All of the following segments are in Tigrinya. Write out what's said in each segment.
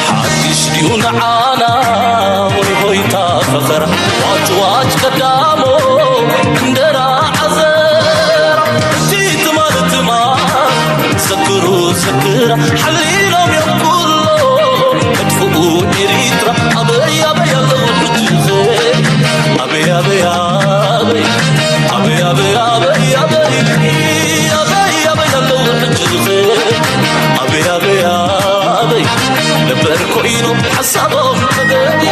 ሓድሽ ድዩ ንዓና ወይ ሆይታ ፈኸራ? ዋጭ ዋጭ ቀዳሞ እንደራ ዓዘራ፣ እቲ ትማል ትማል ዘክሩ ዘክራ፣ ሓሊሎም እዮም ኩሎም መጥፍኡ ኤሪትራ። ኣበይ ኣበይ ኣለዉ ሕጂ ኸ? ኣበይ ኣበይ ኣበይ ኣበይ ኣበይ ኣበይ ኣበይ ኣበይ ኣበይ ኣለዉ ሕጂ ኸ? ኣበይ ኣበይ ኣበይ ነበር ኮይኑ ሓሳቦም ተገድየ።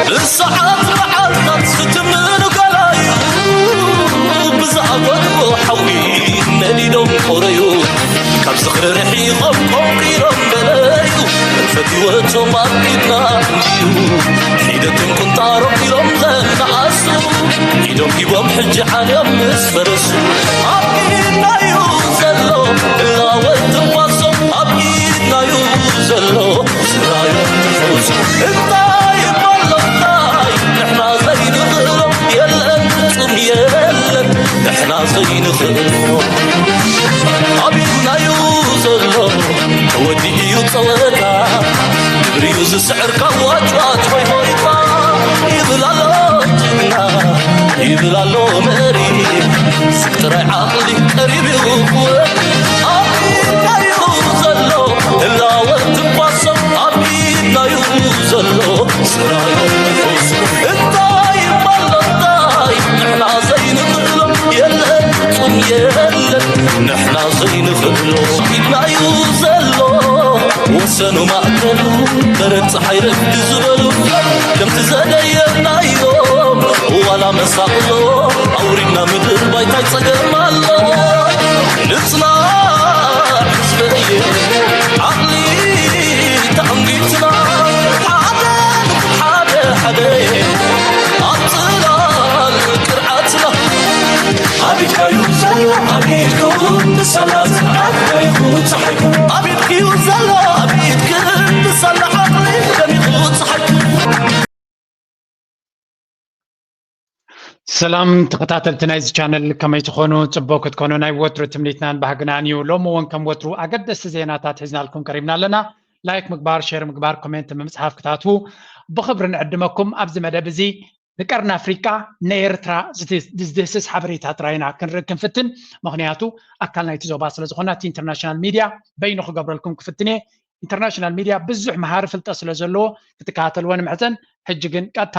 ብሰዓት መዓልታት ዝትምኑ ገላዩ ብዝኣጎድጎ ሓዊ ነዲዶም ቆረዩ። ካብ ዝኽሪ ርሒቖም ቆንቂሮም በለዩ። ሕልፈት ህይወቶም ኣብ ኢድና እንድዩ። ሒደትን ቁንጣሮም ኢሎም ዘነኣሱ። ኢዶም ሂቦም ሕጂ ዓልዮም ምስ ፈረሱ። ኣብ ኢድናዩ ዘሎ ህላወ ትንፋሶም። ኣብ ኢድናዩ ዘሎ ስራዮም ትንፋሶም። እንታይ እሞ ኣሎ እንታይ ንሕና ዘይንኽእሎ? የለን ፍጹም የለን ንሕና ዘይንኽእሎ። ኣብ ኢድናዩ ዘሎ ተወዲኡ እዩ ጸወታ። ግብሪዩ ዝስዕር ካብ ዋጭዋጭ ሆይ ሆይታ። ይብል ኣሎ ጅግና፣ ይብል ኣሎ መሪ። ስቅ ጥራይ ዓቕሊ ቀሪቡ ክወዲ። ኣብ ኢድናዩ ዘሎ ህላወ ትንፋሶም። ኣብ ኢድናዩ ዘሎ ስራዮ ንፉስ። እንታይ እሞ ኣሎ እንታይ ንሕና ዘይንኽእሎ? የለን ፍጹም የለን ንሕና ዘይንኽእሎ። ኢድናዩ ዘሎ ወሰኑ ማእከሉ በረድ ጸሓይ ረፍዲ ዝበሉ ከምቲ ዘደየብናዮም ዋላ መሳቕሎ ኣውሪድና ምድር ባይታይ ጸገም ኣሎ። ንጽናዕ ህዝበየ ዓቕሊ ተዓንጊትና ሓደ ሓደ ሓደ ኣብ ጽላል ቅርዓትና። ኣብ ኢድካዩ ዘሎ ኣብ ኢድኩም ብሰላ ጽንዓት ደሚቑ ጸሓይኩም። ኣብ ኢድክዩ ዘሎ ኣብ ኢድክን ብሰላ ዓቕሊ ደሚቑ ጸሓይኩም። ሰላም ተኸታተልቲ ናይዚ ቻነል፣ ከመይ ትኾኑ? ጽቡቕ ክትኮኑ ናይ ወትሩ ትምኒትናን ባህግናን እዩ። ሎሚ እውን ከም ወትሩ ኣገደስቲ ዜናታት ሒዝናልኩም ቀሪብና ኣለና። ላይክ ምግባር፣ ሼር ምግባር፣ ኮሜንት ብምጽሓፍ ክታትዉ ብኽብሪ ንዕድመኩም። ኣብዚ መደብ እዚ ንቀርኒ ኣፍሪቃ ንኤርትራ ዝት-፣ ዝድህስስ ሓበሬታ ጥራይ ኢና ክንርኢ ክንፍትን። ምኽንያቱ ኣካል ናይቲ ዞባ ስለ ዝኾና እቲ ኢንተርናሽናል ሚድያ በይኑ ክገብረልኩም ክፍትን እየ። ኢንተርናሽናል ሚድያ ብዙሕ መሃሪ ፍልጠት ስለ ዘለዎ ክትከታተልዎ ንምሕጸን። ሕጂ ግን ቀጥታ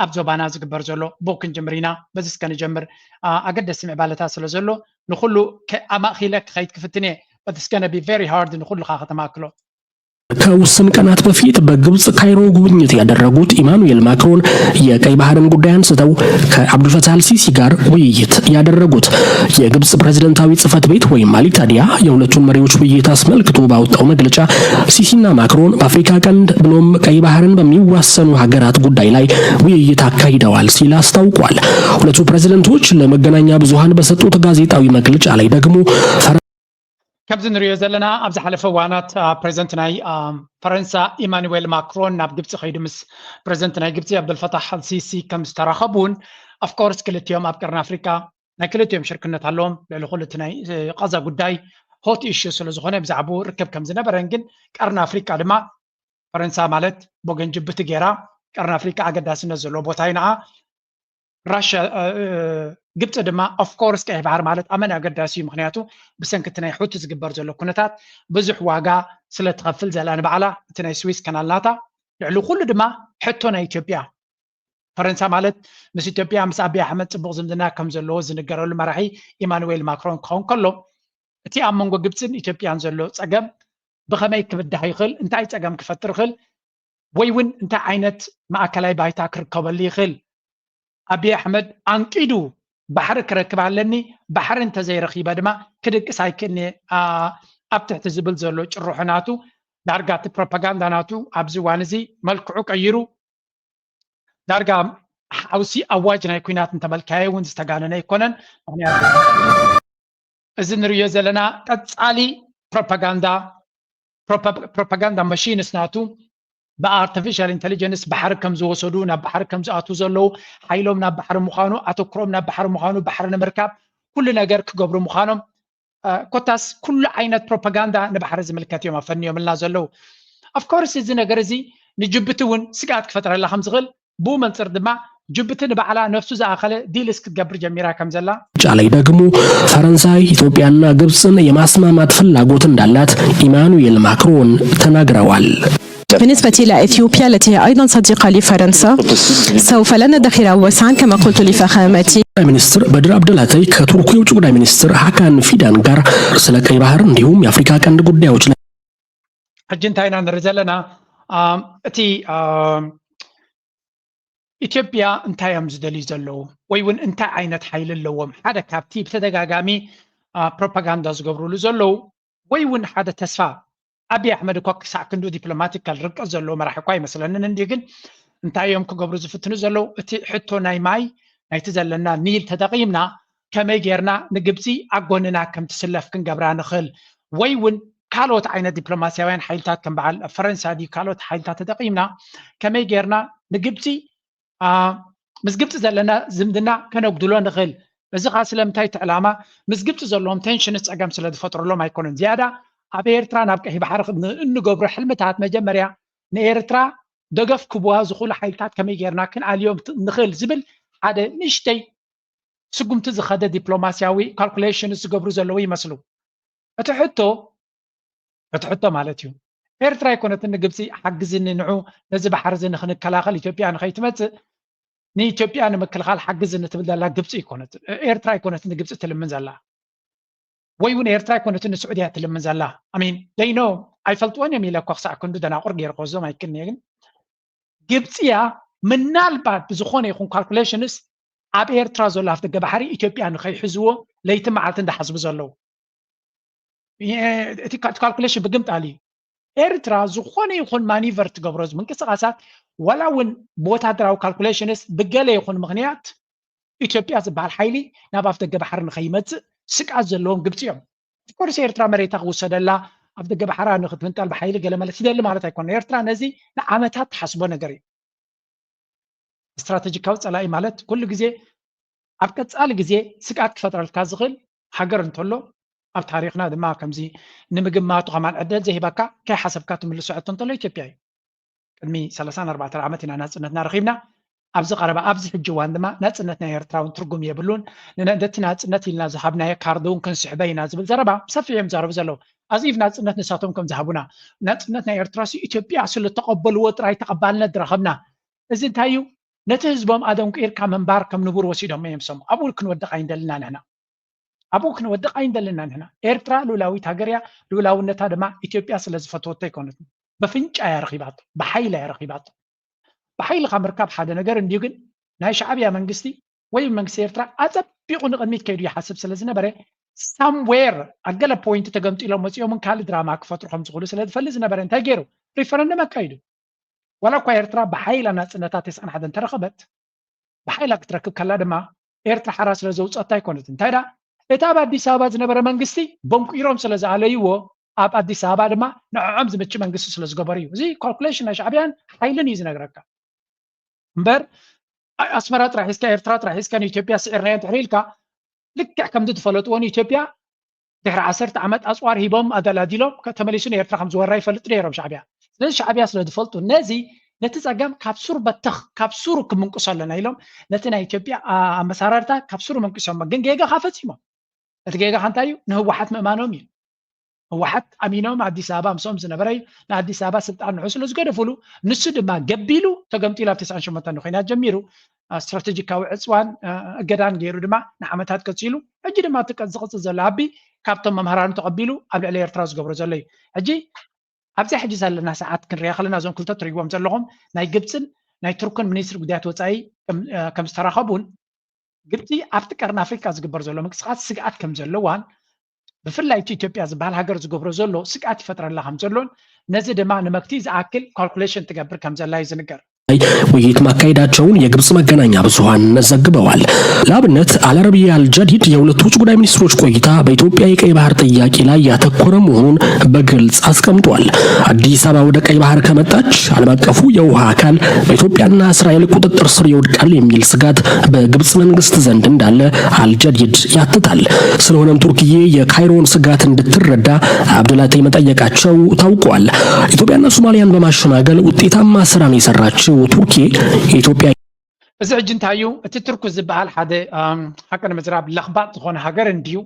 ኣብ ዞባና ዝግበር ዘሎ ብኡ ክንጅምር ኢና። በዚ እስከ ንጀምር። ኣ-፣ ኣገደስቲ ምዕባለታት ስለ ዘሎ ንኹሉ ከ-፣ ኣማእኺለ ክኸይድ ክፍትን እየ። But it's gonna be very hard ንኹሉ ኸኣ ከተማእክሎ። ከውስን ቀናት በፊት በግብጽ ካይሮ ጉብኝት ያደረጉት ኢማኑኤል ማክሮን የቀይ ባህርን ጉዳይ አንስተው ከአብዱልፈታህ አልሲሲ ጋር ውይይት ያደረጉት። የግብጽ ፕሬዝደንታዊ ጽህፈት ቤት ወይም አሊታዲያ የሁለቱን መሪዎች ውይይት አስመልክቶ ባወጣው መግለጫ ሲሲና ማክሮን በአፍሪካ ቀንድ ብሎም ቀይ ባህርን በሚዋሰኑ ሀገራት ጉዳይ ላይ ውይይት አካሂደዋል ሲል አስታውቋል። ሁለቱ ፕሬዝደንቶች ለመገናኛ ብዙሃን በሰጡት ጋዜጣዊ መግለጫ ላይ ደግሞ ከምዚ ንሪኦ ዘለና፣ ኣብ ዝሓለፈ እዋናት፣ አ፣ ፕሬዚደንት ናይ፣ አ፣ ፈረንሳ ኢማኑዌል ማክሮን ናብ ግብፂ ከይዱ ምስ ፕሬዚደንት ናይ ግብፂ ኣብደልፈታሕ ኣልሲሲ ከም ዝተራኸቡን፣ of course ክልቲኦም ኣብ ቀርኒ ኣፍሪቃ ናይ ክልቲኦም ሽርክነት ኣለዎም፣ ልዕሊ ኩሉ እቲ ናይ፣ እ፣ ቃዛ ጉዳይ ሆት ኢሹ ስለ ዝኾነ ብዛዕባኡ ርክብ ከም ዝነበረን፣ ግን ቀርኒ ኣፍሪቃ ድማ ፈረንሳ ማለት ቦገን ጅቡቲ ገይራ ቀርኒ ኣፍሪቃ ኣገዳስነት ዘለዎ ቦታ እዩ ንዓ። ራሽያ፣ እ፣ እ፣ ግብፂ ድማ of course ቀይሕ ባሕሪ ማለት ኣመን ኣገዳሲ እዩ። ምኽንያቱ ብሰንኪ እቲ ናይ ሑቲ ዝግበር ዘሎ ኩነታት ብዙሕ ዋጋ ስለ ትኸፍል ዘላ ንባዕላ እቲ ናይ ስዊስ ካናል ናታ። ልዕሊ ኩሉ ድማ ሕቶ ናይ ኢትዮጵያ። ፈረንሳ ማለት ምስ ኢትዮጵያ ምስ ኣቢይ ኣሕመድ ፅቡቕ ዝምድና ከም ዘለዎ ዝንገረሉ መራሒ ኢማኑዌል ማክሮን ክኸውን ከሎ እቲ ኣብ መንጎ ግብፅን ኢትዮጵያን ዘሎ ፀገም ብኸመይ ክብዳህ ይኽእል? እንታይ ፀገም ክፈጥር ይኽእል? ወይ እውን እንታይ ዓይነት ማእከላይ ባይታ ክርከበሉ ይኽእል? ኣቢይ ኣሕመድ ኣንቂዱ ባሕሪ ክረክብ ኣለኒ፣ ባሕሪ እንተዘይረኺበ ድማ ክድቅስ ኣይክእልኒ፣ ኣ፣ ኣብ ትሕቲ ዝብል ዘሎ ጭርሖ ናቱ ዳርጋ እቲ ፕሮፓጋንዳ ናቱ ኣብዚ እዋን እዚ መልክዑ ቀይሩ ዳርጋ ሓውሲ ኣዋጅ ናይ ኲናት እንተበልካዮ እውን ዝተጋነነ ኣይኮነን። ምኽንያቱ እዚ ንሪኦ ዘለና ቀጻሊ ፕሮፓጋንዳ፣ ፕሮፓ-፣ ፕሮፓጋንዳ መሺንስ ናቱ ብኣርቲፊሻል ኢንተሊጀንስ ባሕሪ ከም ዝወሰዱ፣ ናብ ባሕሪ ከም ዝኣትዉ ዘለዉ፣ ሓይሎም ናብ ባሕሪ ምዃኑ፣ ኣተኩሮም ናብ ባሕሪ ምዃኑ፣ ባሕሪ ንምርካብ ኩሉ ነገር ክገብሩ ምዃኖም፣ እ፣ ኮታስ ኩሉ ዓይነት ፕሮፓጋንዳ ንባሕሪ ዝምልከት እዮም ኣፈንዮምልና ዘለዉ። Of course እዚ ነገር እዚ ንጅቡቲ እውን ስግኣት ክፈጥረላ ከም ዝኽእል፣ ብኡ መንፅር ድማ ጅቡቲ ንባዕላ ነፍሱ ዝኣኸለ ዲልስ ክትገብር ጀሚራ ከም ዘላ። ጫለይ ደግሞ ፈረንሳይ ኢትዮጵያና ግብፅን የማስማማት ፍላጎት እንዳላት ኢማኑኤል ማክሮን ተናግረዋል። بالنسبة إلى إثيوبيا التي هي أيضا صديقة لفرنسا، سوف لا ندخر وسعا كما قلت لفخامتي. ሚኒስትር በድር አብደላተይ ከቱርኩ የውጭ ጉዳይ ሚኒስትር ሀካን ፊዳን ጋር ስለ ቀይ ባህር እንዲሁም የአፍሪካ ቀንድ ጉዳዮች ላይ ሕጂ እንታይ ኢና ንርኢ ዘለና? እቲ ኢትዮጵያ እንታይ እዮም ዝደልዩ ዘለዉ ወይ እውን እንታይ ዓይነት ሓይሊ ኣለዎም? ሓደ ካብቲ ብተደጋጋሚ ፕሮፓጋንዳ ዝገብርሉ ዘለዉ ወይ እውን ሓደ ተስፋ፣ ኣብይ ኣሕመድ እኳ ክሳዕ ክንዱ ዲፕሎማቲካል ርቀት ዘለዎ መራሒ እኳ ኣይመስለንን እንዲ ግን እንታይ እዮም ክገብሩ ዝፍትኑ ዘለዉ? እቲ ሕቶ ናይ ማይ ናይቲ ዘለና ኒል ተጠቒምና ከመይ ጌርና ንግብፂ ኣብ ጎንና ከም ትስለፍ ክንገብራ ንኽእል ወይ እውን ካልኦት ዓይነት ዲፕሎማስያውያን ሓይልታት ከም በዓል ፈረንሳ ድዩ ካልኦት ሓይልታት ተጠቒምና ከመይ ጌርና ንግብፂ ምስ ግብፂ ዘለና ዝምድና ከነጉድሎ ንኽእል? እዚ ከዓ ስለምንታይ እቲ ዕላማ ምስ ግብፂ ዘለዎም ቴንሽንስ ፀገም ስለ ዝፈጥረሎም ኣይኮነን። ዝያዳ ኣብ ኤርትራ ናብ ቀይሕ ባሕሪ እንገብሮ ሕልምታት መጀመርያ ንኤርትራ ደገፍ ክቡዋ ዝኽእሉ ሓይልታት ከመይ ጌርና ክንኣልዮም ንኽእል ዝብል ሓደ ንእሽተይ ስጉምቲ ዝኸደ ዲፕሎማስያዊ ካልኩሌሽን ዝገብሩ ዘለዉ ይመስሉ። እቲ ሕቶ እቲ ሕቶ ማለት እዩ ኤርትራ ኣይኮነትን ንግብፂ ሓግዝኒ ንዑ ነዚ ባሕሪ እዚ ንክንከላኸል ኢትዮጵያ ንኸይትመፅእ ንኢትዮጵያ ንምክልኻል ሓግዝኒ ትብል ዘላ ግብፂ ኣይኮነትን ኤርትራ ኣይኮነትን ንግብፂ ትልምን ዘላ ወይ እውን ኤርትራ ኣይኮነትን ንስዑድያ ትልምን ዘላ ኣሚን ደይኖ ኣይፈልጥዎን እዮም ኢለ እኳ ክሳዕ ክንዱ ደናቁር ገይረ ክወስዶም ኣይክልንየ ግን ግብፂያ ምናልባት ብዝኾነ ይኹን ካልኩሌሽንስ ኣብ ኤርትራ ዘሎ ኣፍደገ ባሕሪ ኢትዮጵያ ንኸይሕዝዎ ለይቲ መዓልቲ እንዳሓስቡ ዘለዉ እቲ ካልኩሌሽን ብግምጣል እዩ ኤርትራ ዝኾነ ይኹን ማኒቨር ትገብሮ ምንቅስቃሳት ዋላ እውን ብወታደራዊ ካልኩሌሽንስ ብገለ ይኹን ምክንያት ኢትዮጵያ ዝበሃል ሓይሊ ናብ ኣፍደገ ባሕሪ ንኸይመፅእ ስግኣት ዘለዎም ግብፂ እዮም ኮርስ ኤርትራ መሬታ ክውሰደላ ኣብ ደገ ባሕራ ንክትምንጣል ብሓይሊ ገለ መለ ትደሊ ማለት ኣይኮነ ኤርትራ ነዚ ንዓመታት ትሓስቦ ነገር እዩ ስትራተጂካዊ ፀላኢ ማለት ኩሉ ግዜ ኣብ ቀፃሊ ግዜ ስግኣት ክፈጥረልካ ዝኽእል ሃገር እንተሎ ኣብ ታሪክና ድማ ከምዚ ንምግማቱ ከማን ዕደል ዘይህበካ ከይሓሰብካ ትምልሶ ሕቶ እንተሎ ኢትዮጵያ እዩ ቅድሚ ሰላሳን ኣርባዕተን ዓመት ኢና ናፅነትና ረኺብና ኣብዚ ቀረባ ኣብዚ ሕጂ እዋን ድማ ናፅነት ናይ ኤርትራ እውን ትርጉም የብሉን ነቲ ናፅነት ኢልና ዝሃብናዮ ካርድ እውን ክንስሕበ ኢና ዝብል ዘረባ ብሰፊሕ እዮም ዝዛረቡ ዘለዉ ኣዚፍ ናፅነት ንሳቶም ከም ዝሃቡና ናፅነት ናይ ኤርትራ ኢትዮጵያ ስለ ተቐበልዎ ጥራይ ተቐባልነት ዝረኸብና እዚ እንታይ እዩ ነቲ ህዝቦም ኣደንቂርካ ምንባር ከም ንቡር ወሲዶሞ እዮም ሰሙ ኣብኡ ክንወድቕ ኣይንደልና ንሕና ኣብኡ ክንወድቕ ኣይንደልና ንሕና ኤርትራ ልኡላዊት ሃገር እያ ልኡላውነታ ድማ ኢትዮጵያ ስለ ዝፈትወቶ ኣይኮነትን በፍንጫ እያ ረኺባቶ ብሓይላ እያ ረኺባቶ ብሓይልኻ ምርካብ ሓደ ነገር እንድዩ ግን ናይ ሻዕብያ መንግስቲ ወይ መንግስቲ ኤርትራ ኣፀቢቑ ንቕድሚት ከይዱ ይሓስብ ስለ ዝነበረ ሳምዌር ኣብ ገለ ፖይንት ተገምጢሎም መፂኦምን ካልእ ድራማ ክፈጥሩ ከም ዝኽእሉ ስለ ዝፈልጥ ዝነበረ እንታይ ገይሩ ሪፈረንደም ኣካይዱ ዋላ እኳ ኤርትራ ብሓይላ ናፅነታ ተስዓን ሓደን ተረኸበት ብሓይላ ክትረክብ ከላ ድማ ኤርትራ ሓራ ስለ ዘውፀታ ኣይኮነትን እንታይ ዳ እቲ ኣብ ኣዲስ ኣበባ ዝነበረ መንግስቲ በንቂሮም ስለ ዝኣለይዎ ኣብ ኣዲስ ኣበባ ድማ ንዕዖም ዝምች መንግስቲ ስለ ዝገበሩ እዩ እዚ ካልኩሌሽን ናይ ሻዕብያን ሓይልን እዩ ዝነግረካ እምበር ኣስመራ ጥራሕ ሒዝካ ኤርትራ ጥራሕ ሒዝካ ንኢትዮጵያ ስዒርናዮ እንድሕር ኢልካ ልክዕ ከምዚ ትፈለጥዎ ንኢትዮጵያ ድሕሪ ዓሰርተ ዓመት ኣፅዋር ሂቦም ኣደላዲሎም ተመሊሱ ንኤርትራ ከም ዝወራ ይፈልጡ ነይሮም ሻዕብያ ስለዚ ሻዕብያ ስለ ዝፈልጡ ነዚ ነቲ ፀገም ካብ ሱር በተኽ ካብ ሱሩ ክምንቁሶ ኣለና ኢሎም ነቲ ናይ ኢትዮጵያ ኣመሳራርታ ካብ ሱሩ መንቁሶሞ ግን ጌጋኻ ፈፂሞም እቲ ጌጋኻ እንታይ እዩ ንህወሓት ምእማኖም እዩ ህወሓት ኣሚኖም ኣዲስ ኣበባ ምስኦም ዝነበረ እዩ ንኣዲስ ኣበባ ስልጣን ንዑ ስለ ዝገደፉሉ ንሱ ድማ ገቢሉ ተገምጢሉ ኣብ ተስዓን ሸሞንተን ኮይና ጀሚሩ ስትራተጂካዊ ዕፅዋን እገዳን ገይሩ ድማ ንዓመታት ቀፂሉ ሕጂ ድማ እቲ ዝቕፅል ዘሎ ኣቢ ካብቶም መምህራኑ ተቐቢሉ ኣብ ልዕሊ ኤርትራ ዝገብሮ ዘሎ እዩ ሕጂ ኣብዚኣ ሕጂ ዘለና ሰዓት ክንሪኣ ከለና እዞም ክልተ ትሪእዎም ዘለኹም ናይ ግብፅን ናይ ቱርክን ሚኒስትሪ ጉዳያት ወፃኢ ከም ዝተራኸቡን ግብፂ ኣብቲ ቀርኒ ኣፍሪካ ዝግበር ዘሎ ምንቅስቃስ ስግኣት ከም ዘለዋን ብፍላይ እቲ ኢትዮጵያ ዝበሃል ሃገር ዝገብሮ ዘሎ ስግኣት ይፈጥረላ ከም ዘሎን ነዚ ድማ ንመክቲ ዝኣክል ካልኩሌሽን ትገብር ከም ዘላ እዩ ዝንገር ላይ ውይይት ማካሄዳቸውን የግብጽ መገናኛ ብዙኃን ዘግበዋል። ለአብነት አልአረቢያ አልጀዲድ የሁለቱ ውጭ ጉዳይ ሚኒስትሮች ቆይታ በኢትዮጵያ የቀይ ባህር ጥያቄ ላይ ያተኮረ መሆኑን በግልጽ አስቀምጧል። አዲስ አበባ ወደ ቀይ ባህር ከመጣች ዓለም አቀፉ የውሃ አካል በኢትዮጵያና እስራኤል ቁጥጥር ስር ይወድቃል የሚል ስጋት በግብጽ መንግስት ዘንድ እንዳለ አልጀዲድ ያትታል። ስለሆነም ቱርክዬ የካይሮን ስጋት እንድትረዳ አብዱላቲ መጠየቃቸው ታውቋል። ኢትዮጵያና ሶማሊያን በማሸማገል ውጤታማ ስራን የሰራችው ቱርኪ የኢትዮጵያ እዚ ሕጂ እንታይ እዩ? እቲ ቱርክ ዝበሃል ሓደ ሓቂ ንምዝራብ ለኽባጥ ዝኾነ ሃገር እንድዩ።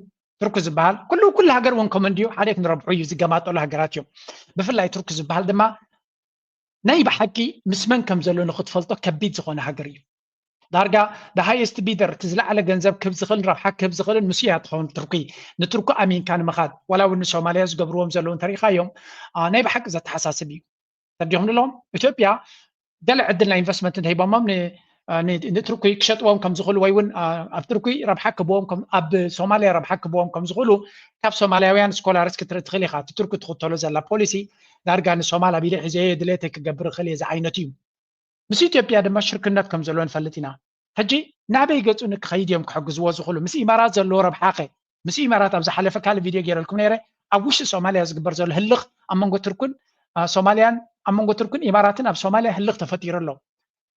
ቱርክ ዝበሃል ኩሉ ኩሉ ሃገር እውን ከም እንድዩ ሓደ ክንረብሑ እዩ ዝገማጠሉ ሃገራት እዮም። ብፍላይ ቱርክ ዝበሃል ድማ ናይ ብሓቂ ምስ መን ከም ዘሎ ንክትፈልጦ ከቢድ ዝኾነ ሃገር እዩ። ዳርጋ ሃይስት ቢደር እቲ ዝለዓለ ገንዘብ ክህብ ዝኽእልን ረብሓ ክህብ ዝኽእልን ምስ እያ ትኸውን ቱርኪ። ንቱርኪ ኣሚንካ ንምኻድ ዋላ እውን ንሶማልያ ዝገብርዎም ዘለዉ እንተሪኢኻዮም ናይ ብሓቂ ዘተሓሳስብ እዩ። ተዲኹም ንለዎም ኢትዮጵያ ገለ ዕድል ናይ ኢንቨስትመንት እንተሂቦሞም ንትርኩይ ክሸጥዎም ከም ዝኽእሉ ወይ እውን ኣብ ትርኩይ ረብሓ ክህብዎም ኣብ ሶማልያ ረብሓ ክህብዎም ከም ዝኽእሉ ካብ ሶማልያውያን ስኮላርስ ክትርኢ ትኽእል ኢኻ። እቲ ትርኩ ትኽተሎ ዘላ ፖሊሲ ዳርጋ ንሶማል ኣቢለ ሒዘዮ ድሌተይ ክገብር እኽእል እየ ዝዓይነቱ እዩ። ምስ ኢትዮጵያ ድማ ሽርክነት ከም ዘሎ ንፈልጥ ኢና። ሕጂ ናበይ ገጹ ንክኸይድ እዮም ክሕግዝዎ ዝኽእሉ? ምስ ኢማራት ዘለዎ ረብሓኸ? ምስ ኢማራት ኣብ ዝሓለፈ ካልእ ቪድዮ ገይረልኩም ነይረ። ኣብ ውሽጢ ሶማልያ ዝግበር ዘሎ ህልኽ ኣብ መንጎ ትርኩን ሶማልያን ኣብ መንጎ ትርኩን ኢማራትን ኣብ ሶማልያ ህልኽ ተፈጢሩ ኣሎ።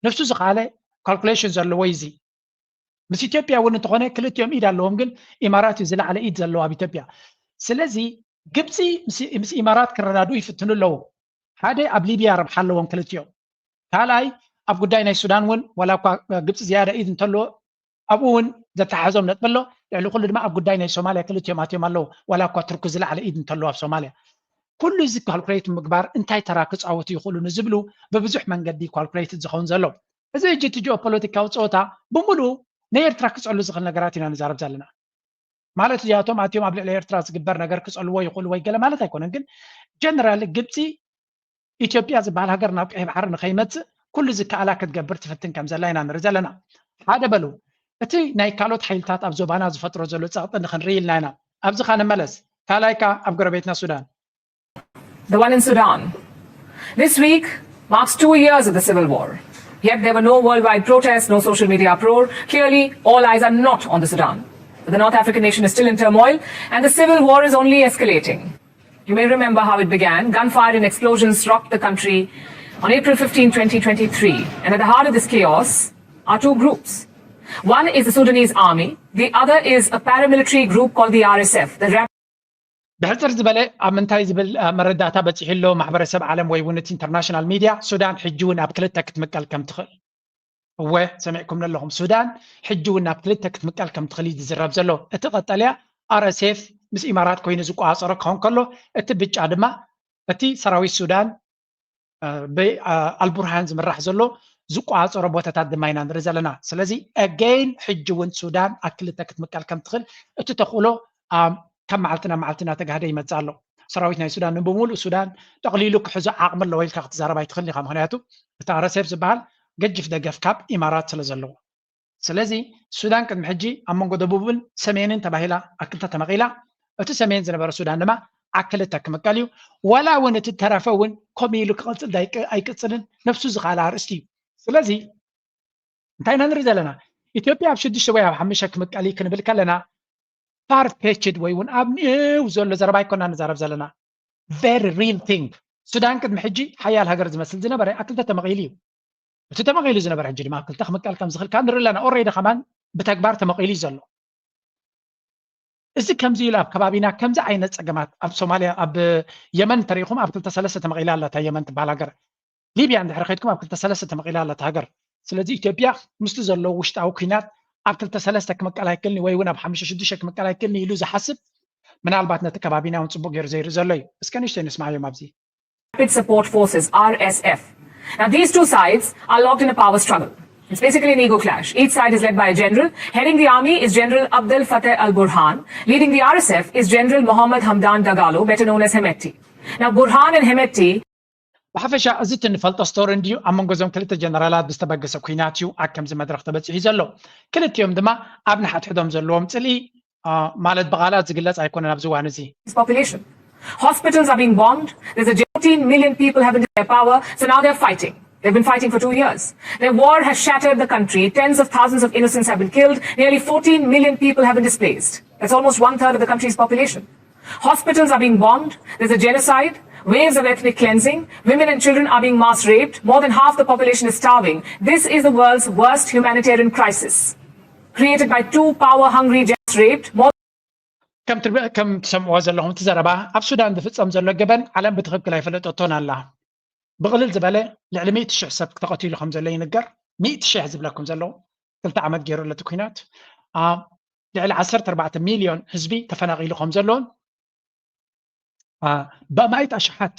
ነፍሱ ዝኸኣለ ካልኩሌሽን ዘለዎ እዩ እዚ። ምስ ኢትዮጵያ እውን እንተኾነ ክልቲኦም ኢድ ኣለዎም፣ ግን ኢማራት እዩ ዝለዓለ ኢድ ዘለዎ ኣብ ኢትዮጵያ። ስለዚ ግብፂ ምስ ኢማራት ክረዳድኡ ይፍትኑ ኣለዉ። ሓደ ኣብ ሊብያ ረብሓ ኣለዎም ክልቲኦም። ካልኣይ ኣብ ጉዳይ ናይ ሱዳን እውን ዋላ እኳ ግብፂ ዝያዳ ኢድ እንተለዎ ኣብኡ እውን ዘተሓሕዞም ነጥቢ ኣሎ። ልዕሊ ኩሉ ድማ ኣብ ጉዳይ ናይ ሶማልያ ክልቲኦም ኣትዮም ኣለዉ ዋላ እኳ ቱርኪ ዝለዓለ ኢድ እንተለዎ ኣብ ሶማልያ። ኩሉ እዚ ካልኩሌት ምግባር እንታይ ተራ ክፃወቱ ይኽእሉ ንዝብሉ ብብዙሕ መንገዲ ካልኩሌት ዝኸውን ዘሎ። እዚ ሕጂ እቲ ጂኦፖለቲካዊ ፀወታ ብምሉኡ ንኤርትራ ክፀሉ ዝኽእል ነገራት ኢና ንዛረብ ዘለና። ማለት እዚኣቶም ኣትዮም ኣብ ልዕሊ ኤርትራ ዝግበር ነገር ክፀልዎ ይኽእሉ ወይ ገለ ማለት ኣይኮነን። ግን ጀነራሊ ግብፂ ኢትዮጵያ ዝበሃል ሃገር ናብ ቀይ ባሕሪ ንኸይመፅእ ኩሉ ዝከኣላ ክትገብር ትፍትን ከም ዘላ ኢና ንርኢ ዘለና። ሓደ በሉ እቲ ናይ ካልኦት ሓይልታት ኣብ ዞባና ዝፈጥሮ ዘሎ ፀቕጢ ንክንርኢ ኢልና ኢና። ኣብዚ ካ ንመለስ። ካልኣይ ካ ኣብ ጎረቤትና ሱዳን The one in Sudan. This week marks two years of the civil war. Yet there were no worldwide protests, no social media uproar. Clearly, all eyes are not on the Sudan. But the North African nation is still in turmoil, and the civil war is only escalating. You may remember how it began. Gunfire and explosions rocked the country on April fifteenth, twenty twenty-three. And at the heart of this chaos are two groups. One is the Sudanese army, the other is a paramilitary group called the R S F, the Rap- ብሕፅር ዝበለ ኣብ ምንታይ ዝብል መረዳእታ በፂሑ ኣሎ ማሕበረሰብ ዓለም ወይ እውን እቲ ኢንተርናሽናል ሚድያ? ሱዳን ሕጂ እውን ኣብ ክልተ ክትምቀል ከም ትኽእል። እወ ሰሚዕኩም ኣለኹም። ሱዳን ሕጂ እውን ናብ ክልተ ክትምቀል ከም ትኽእል እዩ ዝዝረብ ዘሎ። እቲ ቀጠልያ ኣር ኤስ ኤፍ ምስ ኢማራት ኮይኑ ዝቆፃፀሮ ክኸውን ከሎ እቲ ብጫ ድማ እቲ ሰራዊት ሱዳን ብኣልቡርሃን ዝምራሕ ዘሎ ዝቆፃፀሮ ቦታታት ድማ ኢና ንርኢ ዘለና። ስለዚ again ሕጂ እውን ሱዳን ኣብ ክልተ ክትምቀል ከም ትኽእል እቲ ተኽእሎ ካብ መዓልቲ ናብ መዓልቲ እናተጋህደ ይመፅእ ኣሎ። ሰራዊት ናይ ሱዳን ንብሙሉእ ሱዳን ጠቕሊሉ ክሕዞ ዓቕሚ ኣለዎ ኢልካ ክትዛረብ ኣይትኽእልን ኢኻ። ምኽንያቱ እቲ ኣር ኤስ ኤፍ ዝበሃል ገጅፍ ደገፍ ካብ ኢማራት ስለ ዘለዎ። ስለዚ ሱዳን ቅድሚ ሕጂ ኣብ መንጎ ደቡብን ሰሜንን ተባሂላ ኣብ ክልተ ተመቒላ፣ እቲ ሰሜን ዝነበረ ሱዳን ድማ ኣብ ክልተ ክምቀል እዩ። ዋላ እውን እቲ ተረፈ እውን ከምኡ ኢሉ ክቐፅል ኣይቅፅልን ነብሱ ዝኸኣለ ኣርእስቲ እዩ። ስለዚ እንታይ ኢና ንርኢ ዘለና? ኢትዮጵያ ኣብ ሽዱሽተ ወይ ኣብ ሓሙሽተ ክምቀል እዩ ክንብል ከለና far fetched ወይ እውን ኣብ ንእው ዘሎ ዘረባ ኣይኮና ንዛረብ ዘለና። Very real thing። ሱዳን ቅድሚ ሕጂ ሓያል ሃገር ዝመስል ዝነበረ ኣብ ክልተ ተመቒሉ እዩ። እቲ ተመቒሉ ዝነበረ ሕጂ ድማ ኣብ ክልተ ክምቀል ከም ዝኽእል ካብ ንርኢ ኣለና። ኦሬዲ ከማን ብተግባር ተመቒሉ እዩ ዘሎ። እዚ ከምዚ ኢሉ ኣብ ከባቢና ከምዚ ዓይነት ፀገማት ኣብ ሶማልያ ኣብ የመን እንተሪኢኹም ኣብ ክልተ ሰለስተ ተመቒላ ኣላ እታ የመን ትበሃል ሃገር። ሊብያ እንድሕር ከድኩም ኣብ ክልተ ሰለስተ ተመቒላ ኣላ እታ ሃገር። ስለዚ ኢትዮጵያ ምስቲ ዘለዎ ውሽጣዊ ኲናት ኣብ ክልተ ሰለስተ ክምቀል ኣይክእልን ወይ እውን ኣብ ሓሙሽተ ሽዱሽተ ክምቀል ኣይክእልን ኢሉ ዝሓስብ ምናልባት ነቲ ከባቢና እውን ፅቡቅ ገይሩ ዘይርኢ ዘሎ እዩ። እስከ ንእሽተይ ንስማዓዮም ኣብዚ። Rapid Support Forces, R S F. Now, these two sides are locked in a power struggle. It's basically an ego clash. Each side is led by a general. Heading the army is General Abdel Fattah al Burhan. Leading the R S F is General Mohammad Hamdan Dagalo, better known as Hemedti. Now, Burhan and Hemedti ብሓፈሻ እዚ እቲ ንፈልጦ ስቶሪ እንድዩ ኣብ መንጎ እዞም ክልተ ጀነራላት ብዝተበገሰ ኲናት እዩ ኣብ ከምዚ መድረኽ ተበፂሑ ዘሎ። ክልቲኦም ድማ ኣብ ንሓድሕዶም ዘለዎም ፅልኢ ማለት ብቓላት ዝግለፅ ኣይኮነን ኣብዚ እዋን እዚ። Population. Hospitals are being bombed. There's a fourteen million people have been their power, so now they're fighting. They've been fighting for two years. Their war has shattered the country. Tens of thousands of innocents have been killed. Nearly fourteen million people have been displaced. That's almost one third of the country's population. Hospitals are being bombed. There's a genocide. Waves of ethnic cleansing. Women and children are being mass raped. More than half the population is starving. This is the world's worst humanitarian crisis, created by two power-hungry generals raped more ከም ትሰምዕዎ ዘለኹም እቲ ዘረባ ኣብ ሱዳን ዝፍፀም ዘሎ ገበን ዓለም ብትኽክል ኣይፈለጠቶን ኣላ። ብቕልል ዝበለ ልዕሊ ሚእቲ ሽሕ ሰብ ተቐቲሉ ከም ዘሎ ይንገር። ሚእቲ ሽሕ ዝብለኩም ዘለዉ ክልተ ዓመት ገይሩ ኣሎ እቲ ኩናት። ልዕሊ ዓሰርተ ኣርባዕተ ሚልዮን ህዝቢ ተፈናቒሉ ከም ዘሎን ብኣማኢት ኣሽሓት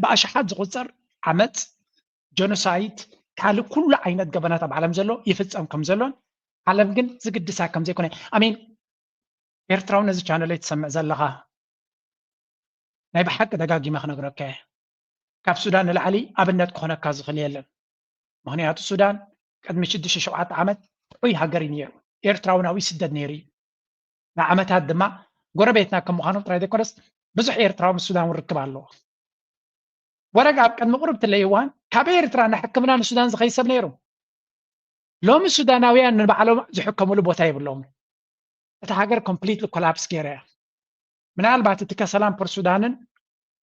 ብኣሽሓት ዝቑፀር ዓመፅ፣ ጀኖሳይድ፣ ካልእ ኩሉ ዓይነት ገበናት ኣብ ዓለም ዘሎ ይፍፀም ከም ዘሎን ዓለም ግን ዝግድሳ ከም ዘይኮነ ኣሚን ኤርትራዊ ነዚ ቻነለይ ትሰምዕ ዘለኻ ናይ ብሓቂ ደጋጊመ ክነግረካ እየ። ካብ ሱዳን ንላዕሊ ኣብነት ክኾነካ ዝኽእል የለን። ምኽንያቱ ሱዳን ቅድሚ ሽዱሽተ ሸውዓተ ዓመት ጥዑይ ሃገር እዩ ነይሩ። ኤርትራዊ ናብኡ ይስደድ ነይሩ እዩ። ንዓመታት ድማ ጎረቤትና ከም ምዃኖም ጥራይ ዘይኮነስ ብዙሕ ኤርትራዊ ምስ ሱዳን እውን ርክብ ኣለዎ። ወረግ ኣብ ቅድሚ ቁርብ ትለይ እዋን ካብ ኤርትራ ንሕክምና ንሱዳን ዝኸይድ ሰብ ነይሩ። ሎሚ ሱዳናውያን ንባዕሎም ዝሕከምሉ ቦታ የብሎም። እታ ሃገር ኮምፕሊትሊ ኮላፕስ ገይራ እያ። ምናልባት እቲ ከሰላን ፖርት ሱዳንን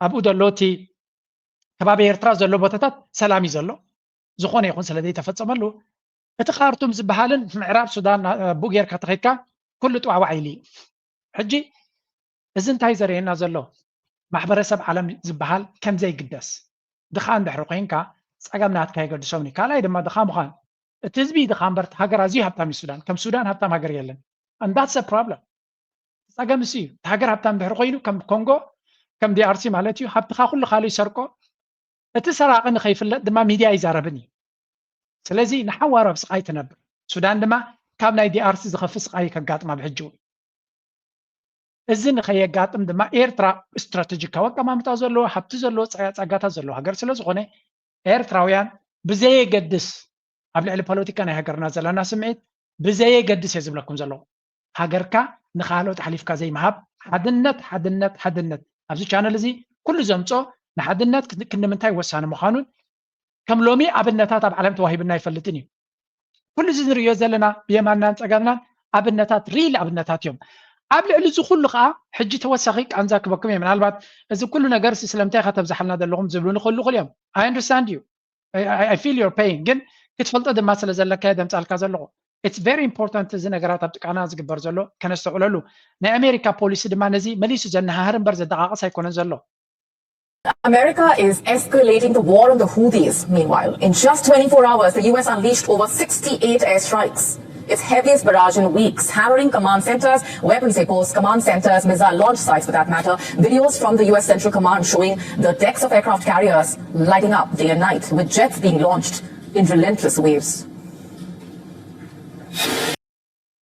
ኣብኡ ዘሎ እቲ ከባቢ ኤርትራ ዘሎ ቦታታት ሰላም እዩ ዘሎ። ዝኾነ ይኹን ስለ ዘይተፈጸመሉ እቲ ካርቱም ዝበሃልን ምዕራብ ሱዳን ብኡ ጌርካ ተኸድካ ኩሉ ጥዋዕዋዕ ኢሉ እዩ። ሕጂ እዚ እንታይ ዘርእየና ዘሎ? ማሕበረሰብ ዓለም ዝበሃል ከም ዘይግደስ። ድኻ እንድሕሪ ኮይንካ ጸገም ናትካ የገድሶም እዩ። ካልኣይ ድማ ድኻ ምዃን እቲ ህዝቢ ድኻ እምበር እቲ ሃገር ኣዝዩ ሃብታም እዩ ሱዳን። ከም ሱዳን ሃብታም ሃገር የለን። And that's a problem። ጸገም እሱ እዩ። እቲ ሃገር ሃብታም እንድሕሪ ኮይኑ ከም ኮንጎ ከም ዲኣርሲ ማለት እዩ ሃብትኻ ኩሉ ካልእ ይሰርቆ። እቲ ሰራቒ ንኸይፍለጥ ድማ ሚድያ ኣይዛረብን እዩ። ስለዚ ንሓዋሩ ኣብ ስቓይ ትነብር። ሱዳን ድማ ካብ ናይ ዲኣርሲ ዝኸፍእ ስቓይ ከጋጥማ ብሕጂ እውን። እዚ ንኸየጋጥም ድማ ኤርትራ ስትራተጂካዊ ኣቀማምጣ ዘለዎ ሃብቲ ዘለዎ ጸጋታት ዘለዎ ሃገር ስለ ዝኾነ ኤርትራውያን ብዘየገድስ ኣብ ልዕሊ ፖለቲካ ናይ ሃገርና ዘለና ስምዒት ብዘየገድስ እየ ዝብለኩም ዘለኹ። ሃገርካ ንኻልኦት ሓሊፍካ ዘይምሃብ ሓድነት ሓድነት ሓድነት ኣብዚ ቻነል እዚ ኩሉ ዘምጾ ንሓድነት ክንምንታይ ወሳኒ ምዃኑን ከም ሎሚ ኣብነታት ኣብ ዓለም ተዋሂብና ኣይፈልጥን እዩ። ኩሉ እዚ ንርእዮ ዘለና ብየማንናን ጸጋምናን ኣብነታት ሪል ኣብነታት እዮም። ኣብ ልዕሊ እዚ ኩሉ ከዓ ሕጂ ተወሳኺ ቃንዛ ክበኩም እየ። ምናልባት እዚ ኩሉ ነገር ስለምንታይ ኢኻ ተብዝሓልና ዘለኹም ዝብሉ ንኽህሉ ይኽእሉ እዮም። I understand you. I feel your pain ግን ክትፈልጦ ድማ ስለ ዘለካ እየ ዘምጻልካ ዘለኹ። It's very important እዚ ነገራት ኣብ ጥቃና ዝግበር ዘሎ ከነስተውዕለሉ። ናይ ኣሜሪካ ፖሊሲ ድማ ነዚ መሊሱ ዘነሃህር እምበር ዘደቓቕስ ኣይኮነን ዘሎ። America is escalating the war on the Houthis. Meanwhile, in just twenty-four hours, the U S unleashed over sixty-eight airstrikes, its heaviest barrage in weeks, hammering command centers, weapons depots, command centers, missile launch sites for that matter. Videos from the U S Central Command showing the decks of aircraft carriers lighting up day and night, with jets being launched in relentless waves.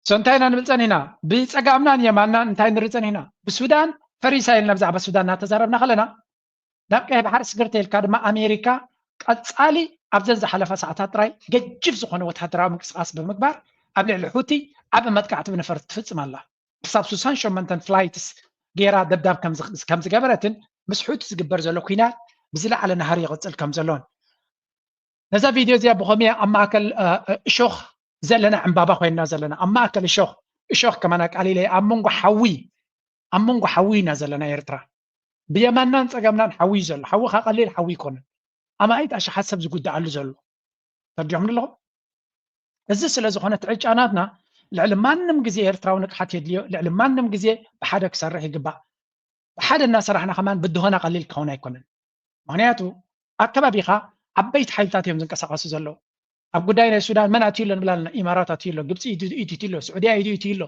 So እንታይ ኢና ንብል ጸኒሕና? ብጸጋምናን የማንናን እንታይ ንርኢ ጸኒሕና? ብሱዳን ፈሪሳ ኢልና ብዛዕባ ሱዳን እናተዛረብና ከለና ናብ ቀይ ባሕሪ ስግር ተይልካ ድማ ኣሜሪካ ቀጻሊ ኣብዘን ዝሓለፋ ሰዓታት ጥራይ ገጅፍ ዝኾነ ወታደራዊ ምንቅስቃስ ብምግባር ኣብ ልዕሊ ሑቲ ዓቢ መጥቃዕቲ ብነፈርቲ ትፍጽም ኣላ። ክሳብ ሱሳን ሸመንተን ፍላይትስ ገይራ ደብዳብ ከም ዝገበረትን ምስ ሑቲ ዝግበር ዘሎ ኩናት ብዝለዓለ ናህሪ ይቕጽል ከም ዘሎን ነዛ ቪድዮ እዚኣ ብኸመይ ኣብ ማእከል እሾኽ ዘለና ዕምባባ ኮይንና ዘለና ኣብ ማእከል እሾኽ እሾኽ ከማና ቃሊለ ኣብ መንጎ ሓዊ ኣብ መንጎ ሓዊ ኢና ዘለና ኤርትራ ብየማናን ጸገምናን ሓዊ እዩ ዘሎ ሓዊ ካ ቀሊል ሓዊ ይኮነን ኣማኢት ኣሽሓት ሰብ ዝጉዳኣሉ ዘሎ ተርዲኹም ኣለኹም እዚ ስለ ዝኾነ ትዕጫናትና ልዕሊ ማንም ግዜ ኤርትራዊ ንቅሓት የድልዮ ልዕሊ ማንም ግዜ ብሓደ ክሰርሕ ይግባእ ብሓደ እናሰራሕና ከማን ብድሆና ቀሊል ክኸውን ኣይኮነን ምክንያቱ ኣብ ከባቢኻ ዓበይቲ ሓይልታት እዮም ዝንቀሳቐሱ ዘለዉ ኣብ ጉዳይ ናይ ሱዳን መን ኣትዩ ኣሎ ንብል ኣለና ኢማራት ኣትዩ ኣሎ ግብፂ ኢዱ ኢትዩ ኣሎ ስዑድያ ኢዱ ኢትዩ ኣሎ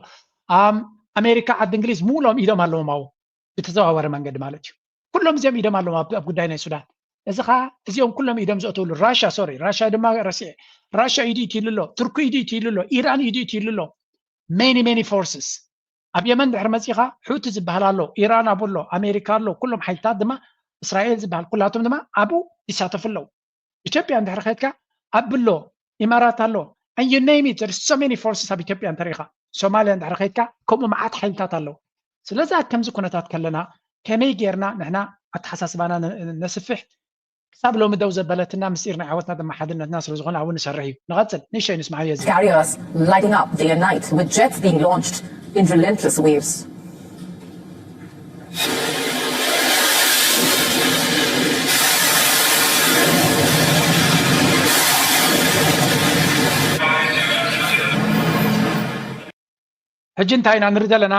ኣሜሪካ ዓዲ እንግሊዝ ሙሉኦም ኢዶም ኣለዎም ኣብኡ ብተዘዋወረ መንገዲ ማለት እዩ ኩሎም እዚኦም ኢዶም ኣለዎም ኣብ ጉዳይ ናይ ሱዳን እዚ ከዓ እዚኦም ኩሎም ኢዶም ዘእተውሉ ራሻ ሶሪ ራሻ ድማ ረሲዐ ራሻ ኢዱ ኢትዩ ኣሎ ቱርኪ ኢዱ ኢትዩ ኣሎ ኢራን ኢዱ ኢትዩ ኣሎ many many forces ኣብ የመን ድሕሪ መፂኻ ሑቲ ዝበሃል ኣሎ ኢራን ኣብኡ ኣሎ ኣሜሪካ ኣሎ ኩሎም ሓይልታት ድማ እስራኤል ዝበሃል ኩላቶም ድማ ኣብኡ ይሳተፉ ኣለዉ ኢትዮጵያ እንድሕር ከድካ ኣብ ኣሎ ኢማራት ኣሎ and you name it there is so many forces ኣብ ኢትዮጵያ እንተሪኢኻ ሶማልያ እንድሕር ከድካ ከምኡ መዓት ሓይልታት ኣለዉ ስለዚ ኣብ ከምዚ ኩነታት ከለና ከመይ ጌርና ንሕና ኣተሓሳስባና ነስፍሕ ክሳብ ሎሚ ደው ዘበለትና ምስጢር ናይ ዓወትና ድማ ሓድነትና ስለ ዝኾነ ኣብኡ ንሰርሕ እዩ። ንቐጽል፣ ንእሽተይ ንስምዓዮ እዚ። Carriers lighting up day and night, with jets being launched in relentless waves. ሕጂ እንታይ ኢና ንርኢ ዘለና?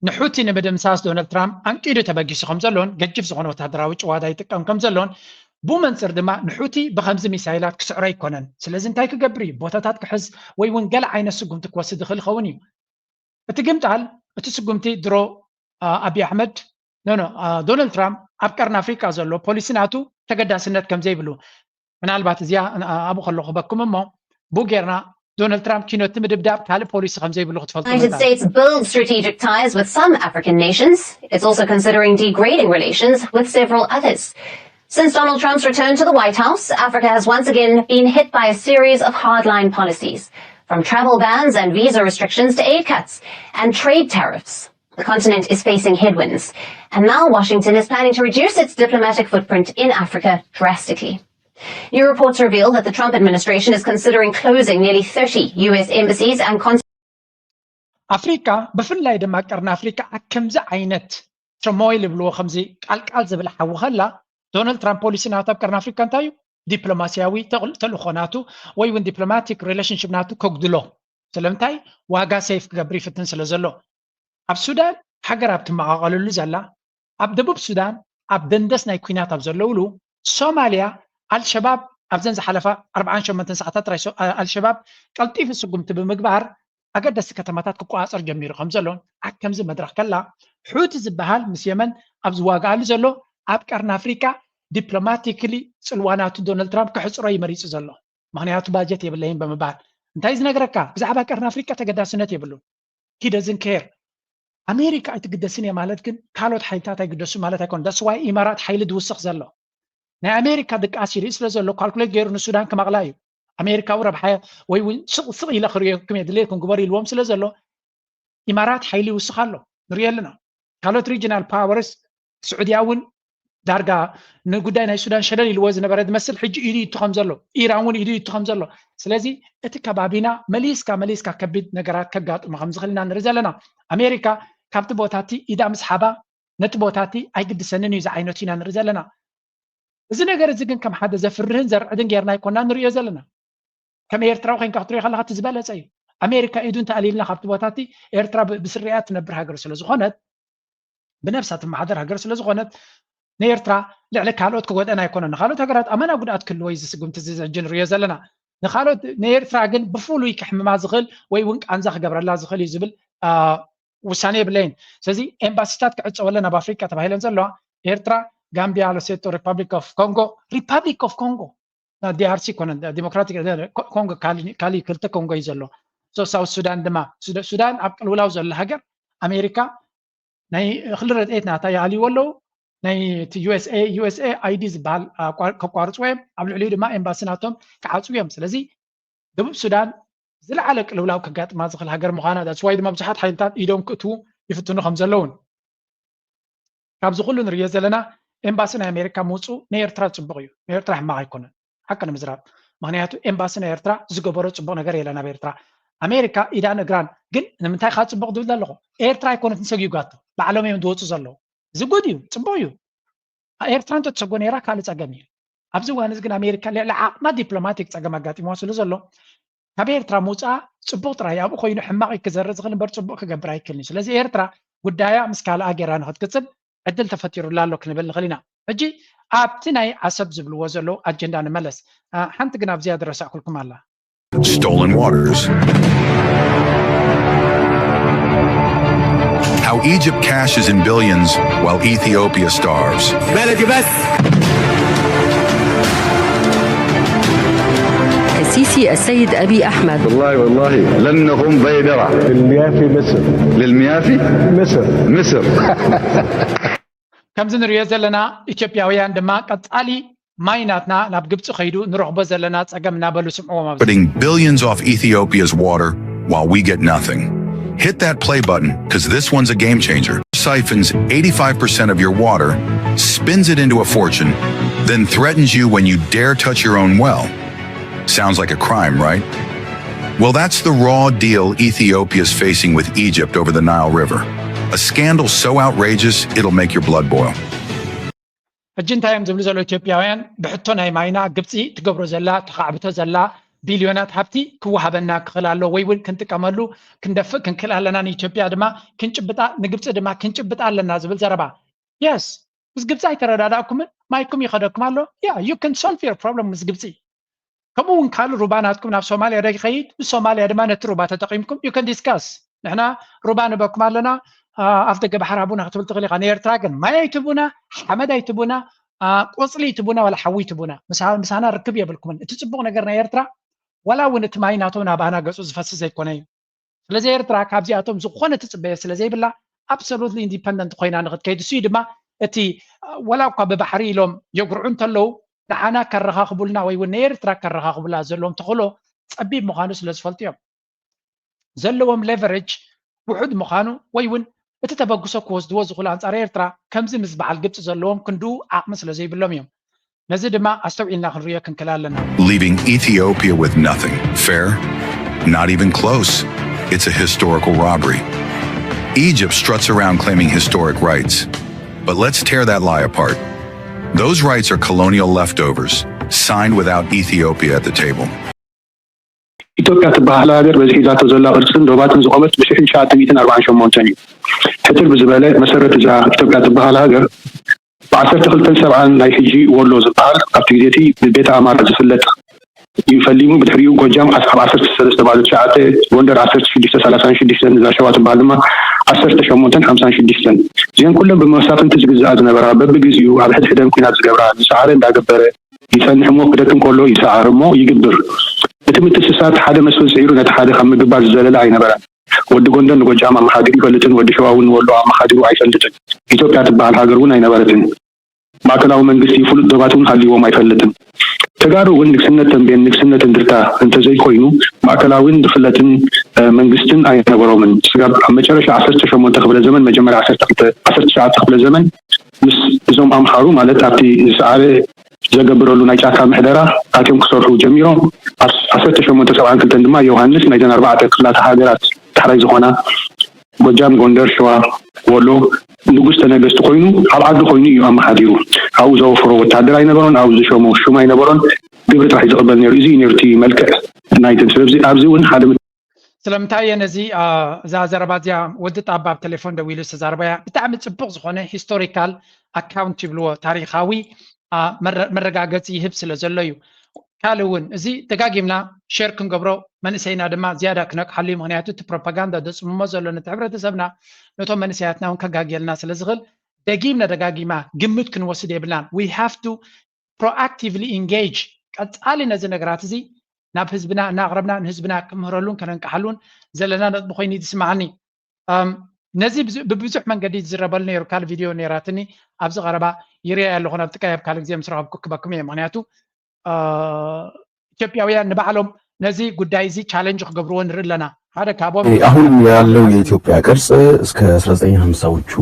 ንሑቲ ንምድምሳስ ዶናልድ ትራምፕ ኣንቂዱ ተበጊሱ ከም ዘሎን ገጅፍ ዝኾነ ወታደራዊ ጭዋዳ ይጥቀም ከም ዘሎን ብኡ መንፅር ድማ ንሑቲ ብከምዚ ሚሳይላት ክስዕሮ ኣይኮነን። ስለዚ እንታይ ክገብር እዩ? ቦታታት ክሕዝ ወይ እውን ገለ ዓይነት ስጉምቲ ክወስድ ይኽእል ይኸውን እዩ። እቲ ግምጣል እቲ ስጉምቲ ድሮ ኣብይ ኣሕመድ ኖ ኖ ዶናልድ ትራምፕ ኣብ ቀርኒ ኣፍሪቃ ዘሎ ፖሊሲ ናቱ ተገዳስነት ከም ዘይብሉ ምናልባት እዚኣ ኣብኡ ከለኹ ክበኩም እሞ ብኡ ጌርና ዶናልድ ትራምፕ ኪኖቲ ምድብዳብ ካልእ ፖሊሲ ከም ዘይብሉ ክትፈልጡ United States builds strategic ties with some African nations. It's also considering degrading relations with several others. Since Donald Trump's return to the White House, Africa has once again been hit by a series of hardline policies, from travel bans and visa restrictions to aid cuts and trade tariffs. The continent is facing headwinds, and now Washington is planning to reduce its diplomatic footprint in Africa drastically. New reports reveal that the Trump administration is considering closing nearly thirty U S embassies and consulates. ኣፍሪካ ብፍላይ ድማ ቀርኒ ኣፍሪካ ኣብ ከምዚ ዓይነት ትርሞይል ይብልዎ ከምዚ ቃልቃል ዝብል ሓዊ ከላ ዶናልድ ትራምፕ ፖሊሲ ናቱ ኣብ ቀርኒ ኣፍሪካ እንታይ እዩ? ዲፕሎማሲያዊ ተልእኮ ናቱ ወይ እውን ዲፕሎማቲክ ሪሌሽንሽፕ ናቱ ከጉድሎ ስለምንታይ ዋጋ ሴፍ ክገብር ይፍትን ስለ ዘሎ ኣብ ሱዳን ሃገር ኣብ ትመቓቐልሉ ዘላ ኣብ ደቡብ ሱዳን ኣብ ደንደስ ናይ ኩናት ኣብ ዘለውሉ ሶማልያ ኣልሸባብ ኣብዘን ዝሓለፋ ኣርባዓን ሸሞንተን ሰዓታት ጥራይ ኣልሸባብ ቀልጢፉ ስጉምቲ ብምግባር ኣገደስቲ ከተማታት ክቆፃፀር ጀሚሩ ከም ዘሎን ኣብ ከምዚ መድረክ ከላ ሑቲ ዝበሃል ምስ የመን ኣብ ዝዋግኣሉ ዘሎ ኣብ ቀርኒ ኣፍሪካ ዲፕሎማቲክሊ ፅልዋ ናቱ ዶናልድ ትራምፕ ክሕፅሮ እዩ መሪፁ ዘሎ። ምክንያቱ ባጀት የብለይን ብምባል እንታይ ዝነግረካ ብዛዕባ ቀርኒ ኣፍሪቃ ተገዳስነት የብሉን። He doesn't care። ኣሜሪካ ኣይትግደስን እየ ማለት ግን ካልኦት ሓይልታት ኣይግደሱ ማለት ኣይኮን። That's why ኢማራት ሓይሊ ዝውስኽ ዘሎ ናይ ኣሜሪካ ድቃስ ይርኢ ስለ ዘሎ ካልኩሌት ገይሩ ንሱዳን ክመቕላ እዩ። ኣሜሪካዊ ረብሓ ወይ እውን ስቕ ስቕ ኢለ ክርእየኩም የድልየኩም ግበር ኢልዎም ስለ ዘሎ ኢማራት ሓይሊ ይውስኽ ኣሎ። ንሪኦ ኣለና። ካልኦት ሪጅናል ፓወርስ ስዑድያ እውን ዳርጋ ንጉዳይ ናይ ሱዳን ሸለል ኢልዎ ዝነበረ ዝመስል ሕጂ ኢዱ ይቱ ከም ዘሎ ኢራን እውን ኢዱ ይቱ ከም ዘሎ ስለዚ እቲ ከባቢና መሊስካ መሊስካ ከቢድ ነገራት ከጋጥሞ ከም ዝኽእል ኢና ንርኢ ዘለና። ኣሜሪካ ካብቲ ቦታቲ ኢዳ ምስሓባ ነቲ ቦታቲ ኣይግድሰንን እዩ ዝዓይነቱ ኢና ንርኢ ዘለና። እዚ ነገር እዚ ግን ከም ሓደ ዘፍርህን ዘርዕድን ጌርና ኣይኮና ንሪኦ ዘለና። ከም ኤርትራዊ ኮይንካ ክትሪኦ ከለካ እቲ ዝበለፀ እዩ። ኣሜሪካ ኢዱ እንተኣልይልና ካብቲ ቦታቲ ኤርትራ ብስሪኣ ትነብር ሃገር ስለዝኾነት ብነብሳ ትመሓደር ሃገር ስለዝኾነት ንኤርትራ ልዕሊ ካልኦት ክጎድአን ኣይኮነን። ንካልኦት ሃገራት ኣመና ጉድኣት ክህልዎ እዩ ዝስጉምቲ እዚ ሕጂ ንሪኦ ዘለና። ንካልኦት ንኤርትራ ግን ብፍሉይ ክሕምማ ዝኽእል ወይ እውን ቃንዛ ክገብረላ ዝኽእል እዩ ዝብል ውሳኔ የብለይን። ስለዚ ኤምባሲታት ክዕፀወለን ኣብ ኣፍሪቃ ተባሂለን ዘለዋ ኤርትራ፣ ጋምቢያ፣ ሎሴቶ፣ ሪፓብሊክ ኦፍ ኮንጎ፣ ሪፓብሊክ ኦፍ ኮንጎ ዲኣርሲ ኮነ ዲሞክራቲክ ኮንጎ ካሊ ክልተ ኮንጎ እዩ ዘሎ። ሳውት ሱዳን ድማ ሱዳን ኣብ ቅልውላው ዘሎ ሃገር ኣሜሪካ ናይ እኽሊ ረድኤት ናታ ይኣልይዎ ኣለዉ። ናይ ዩኤስኤ ዩኤስኤ ኣይዲ ዝበሃል ከቋርፅዎ እዮም። ኣብ ልዕሊኡ ድማ ኤምባሲ ናቶም ክዓፅዉ እዮም። ስለዚ ደቡብ ሱዳን ዝለዓለ ቅልውላው ከጋጥማ ዝኽእል ሃገር ምዃና that's why ድማ ብዙሓት ሓይልታት ኢዶም ክእትዉ ይፍትኑ ከም ዘለውን ካብዚ ኩሉ ንሪኦ ዘለና ኤምባሲ ናይ ኣሜሪካ ምውፅኡ ንኤርትራ ፅቡቕ እዩ። ንኤርትራ ሕማቕ ኣይኮነን ሓቂ ንምዝራብ። ምክንያቱ ኤምባሲ ናይ ኤርትራ ዝገበሮ ፅቡቕ ነገር የለን ኣብ ኤርትራ። ኣሜሪካ ኢዳን እግራን ግን ንምንታይ ካ ፅቡቕ ዝብል ኣለኹ ኤርትራ ኣይኮነትን ሰጊጓቶ ባዕሎም እዮም ዝወፁ ዘለዉ። እዚ ጉድ እዩ ፅቡቕ እዩ። ኤርትራ እንተትሰጎ ነይራ ካልእ ፀገም እዩ። ኣብዚ እዋን እዚ ግን ኣሜሪካ ልዕሊ ዓቕማ ዲፕሎማቲክ ፀገም ኣጋጢምዋ ስለ ዘሎ ካብ ኤርትራ ምውፅኣ ፅቡቕ ጥራይ ኣብኡ ኮይኑ ሕማቕ እዩ ክዘርእ ዝኽእል እምበር ፅቡቕ ክገብር ኣይክእልን እዩ። ስለዚ ኤርትራ ጉዳያ ምስ ካልኣ ጌራ ንክትቅፅል ዕድል ተፈጢሩላ ኣሎ ክንብል ንኽእል ኢና። ሕጂ ኣብቲ ናይ ዓሰብ ዝብልዎ ዘለዉ ኣጀንዳ ንመለስ። ሓንቲ ግን ኣብዚኣ ዝረሳእኩልኩም ኣላ። Stolen waters. How Egypt cashes in billions while Ethiopia starves. بلدي بس السيسي السيد أبي أحمد. والله والله لن نقوم بأي درع للميافي مصر للميافي مصر مصر مصر ከምዚ ንሪኦ ዘለና ኢትዮጵያውያን ድማ ቀፃሊ ማይ ናትና ናብ ግብፂ ከይዱ ንረኽቦ ዘለና ፀገም እናበሉ ስምዕዎም ኣብዚ Putting billions off Ethiopia's water while we get nothing. Hit that play button, because this one's a game changer. Siphons eighty-five percent of your water, spins it into a fortune, then threatens you when you dare touch your own well. Sounds like a crime, right? Well, that's the raw deal Ethiopia's facing with Egypt over the Nile River. A scandal so outrageous, it'll make your blood boil. ሕጂ እንታይ እዮም ዝብሉ ዘለዉ ኢትዮጵያውያን? ብሕቶ ናይ ማይና ግብፂ ትገብሮ ዘላ፣ ተኻዕብቶ ዘላ ቢልዮናት ሃብቲ ክወሃበና ክኽእል ኣሎ፣ ወይ እውን ክንጥቀመሉ ክንደፍእ ክንክእል ኣለና፣ ንኢትዮጵያ ድማ ክንጭብጣ፣ ንግብፂ ድማ ክንጭብጣ ኣለና ዝብል ዘረባ። የስ፣ ምስ ግብፂ ኣይተረዳዳእኩምን፣ ማይኩም ይኸደኩም ኣሎ። Yeah, you can solve your problem ምስ ግብፂ። ከምኡ እውን ካልእ ሩባ ናትኩም ናብ ሶማልያ ዶ ይኸይድ? ንሶማልያ ድማ ነቲ ሩባ ተጠቒምኩም you can discuss። ንሕና ሩባ ንበኩም ኣለና፣ ኣፍ ደገ ባሕሪ ሃቡና ክትብል ትኽእል ኢኻ። ንኤርትራ ግን ማይ ኣይትቡና፣ ሓመድ ኣይትቡና፣ ቆፅሊ ይትቡና ዋላ ሓዊ ይትቡና፣ ምሳና ርክብ የብልኩምን። እቲ ፅቡቕ ነገር ናይ ኤርትራ ዋላ እውን እቲ ማይ ናቶም ናባና ገፁ ዝፈስስ ዘይኮነ እዩ። ስለዚ ኤርትራ ካብዚኣቶም ዝኾነ ትፅበየ ስለዘይብላ absolutely independent ኮይና ንክትከይድ፣ እሱ ድማ እቲ ዋላ እኳ ብባሕሪ ኢሎም የጉርዑ እንተለዉ ንዓና ከረኻኽቡልና ወይ እውን ንኤርትራ ከረኻኽቡላ ዘለዎም ተኽእሎ ፀቢብ ምዃኑ ስለዝፈልጡ እዮም። ዘለዎም leverage ውሑድ ምዃኑ ወይ እውን እቲ ተበግሶ ክወስድዎ ዝኽእሉ ኣንፃር ኤርትራ ከምዚ ምስ በዓል ግብፂ ዘለዎም ክንድኡ ዓቕሚ ስለዘይብሎም እዮም። ነዚ ድማ ኣስተውዒልና ክንርእዮ ክንክእል ኣለና። Leaving Ethiopia with nothing. Fair? Not even close. It's a historical robbery. Egypt struts around claiming historic rights. But let's tear that lie apart. Those rights are colonial leftovers, signed without Ethiopia at the table. ኢትዮጵያ ትበሃል ሃገር በዚ ሒዛቶ ዘላ ቅርፅን ዶባትን ዝቆመት ብሽሕን ትሽዓተ ሚእትን ኣርባዓን ሸሞንተን እዩ። ሕትር ብዝበለ መሰረት እዛ ኢትዮጵያ ትበሃል ሃገር ብዓሰርተ ክልተን ሰብዓን ናይ ሕጂ ወሎ ዝበሃል ኣብቲ ግዜ እቲ ብቤተ ኣማራ ዝፍለጥ እዩ ፈሊሙ። ብድሕሪኡ ጎጃም ኣብ ዓሰርተ ሰለስተ ባዶ ትሽዓተ፣ ጎንደር ዓሰርተ ሽዱሽተ ሰላሳን ሽዱሽተን፣ እዛ ሸዋ ትበሃል ድማ ዓሰርተ ሸሞንተን ሓምሳን ሽዱሽተን። እዚአን ኩለን ብመሳፍንቲ ዝግዝኣ ዝነበራ፣ በብግዚኡ ኣብ ሕድሕደን ኲናት ዝገብራ፣ ዝሰዓረ እንዳገበረ ይጸንሕ እሞ ክደክም ከሎ ይሰዓር እሞ ይግብር። እቲ ምትእስሳር ሓደ መስፍን ስዒሩ ነቲ ሓደ ካብ ምግባር ዝዘለለ ኣይነበረን። ወዲ ጎንደር ንጎጃም ኣመሓዲሩ ይፈልጥን ወዲ ሸዋ እውን ንወሎ ኣመሓዲሩ ኣይፈልጥን። ኢትዮጵያ ትበሃል ሃገር እውን ኣይነበረትን። ማእከላዊ መንግስቲ ፍሉጥ ዶባት እውን ሃልይዎም ኣይፈልጥን። ተጋሩ እውን ንግስነት ተንቤን፣ ንግስነት እንድርታ እንተዘይኮይኑ ማእከላዊን ዝፍለጥን መንግስትን ኣይነበሮምን። ስጋብ ኣብ መጨረሻ ዓሰርተ ሸሞንተ ክፍለ ዘመን፣ መጀመርያ ዓሰርተ ክልተ ዓሰርተ ትሽዓተ ክፍለ ዘመን ምስ እዞም ኣምሓሩ ማለት ኣብቲ ዝሰዓረ ዘገብረሉ ናይ ጫካ ምሕደራ ኣትዮም ክሰርሑ ጀሚሮም። ኣብ ዓሰርተ ሸሞንተ ሰብዓን ክልተን ድማ ዮሃንስ ናይዘን ኣርባዕተ ክፍላተ ሃገራት ዳሕራይ ዝኾና ጎጃም፣ ጎንደር፣ ሸዋ፣ ወሎ ንጉስተ ነገስቲ ኮይኑ ኣብ ዓዱ ኮይኑ እዩ ኣመሓዲሩ። ኣብኡ ዘወፈሮ ወታደር ኣይነበሮን፣ ኣብኡ ዝሸሞ ሹም ኣይነበሮን። ግብሪ ጥራሕ እዩ ዝቕበል ነይሩ። እዚ እዩ ነይሩ እቲ መልክዕ ናይተን። ስለዚ ኣብዚ እውን ሓደ ስለምንታይ እየ ነዚ እዛ ዘረባ እዚኣ ወዲ ጣባ ኣብ ቴሌፎን ደዊሉ ዝተዛረባያ ብጣዕሚ ፅቡቕ ዝኾነ ሂስቶሪካል ኣካውንት ይብልዎ ታሪኻዊ መረጋገፂ ይህብ ስለ ዘሎ እዩ። ካልእ እውን እዚ ደጋጊምና ሸር ክንገብሮ መንእሰይና ድማ ዝያዳ ክነቅሓሉ እዩ። ምክንያቱ እቲ ፕሮፓጋንዳ ዘፅምሞ ዘሎ ነቲ ሕብረተሰብና ነቶም መንእሰያትና እውን ከጋግየልና ስለ ዝኽእል ደጊምና ደጋጊማ ግምት ክንወስድ የብልናን። We have to proactively engage ቀፃሊ ነዚ ነገራት እዚ ናብ ህዝብና እናቕረብና ንህዝብና ክምህረሉን ከነንቅሓሉን ዘለና ነጥቢ ኮይኑ እዩ ዝስማዓኒ። ነዚ ብብዙሕ መንገዲ ዝዝረበሉ ነይሩ። ካልእ ቪድዮ ነይራትኒ ኣብዚ ቀረባ ይርያ ኣለኹ ናብ ጥቃይ ኣብ ካልእ ግዜ ምስ ረኸብኩ ክበኩም እየ። ምክንያቱ ኢትዮጵያውያን ንባዕሎም ነዚ ጉዳይ እዚ ቻለንጅ ክገብርዎ ንርኢ ኣለና። ሓደ ካብኦም አሁን ያለው የኢትዮጵያ ቅርጽ እስከ አስራ ዘጠኝ ሀምሳዎቹ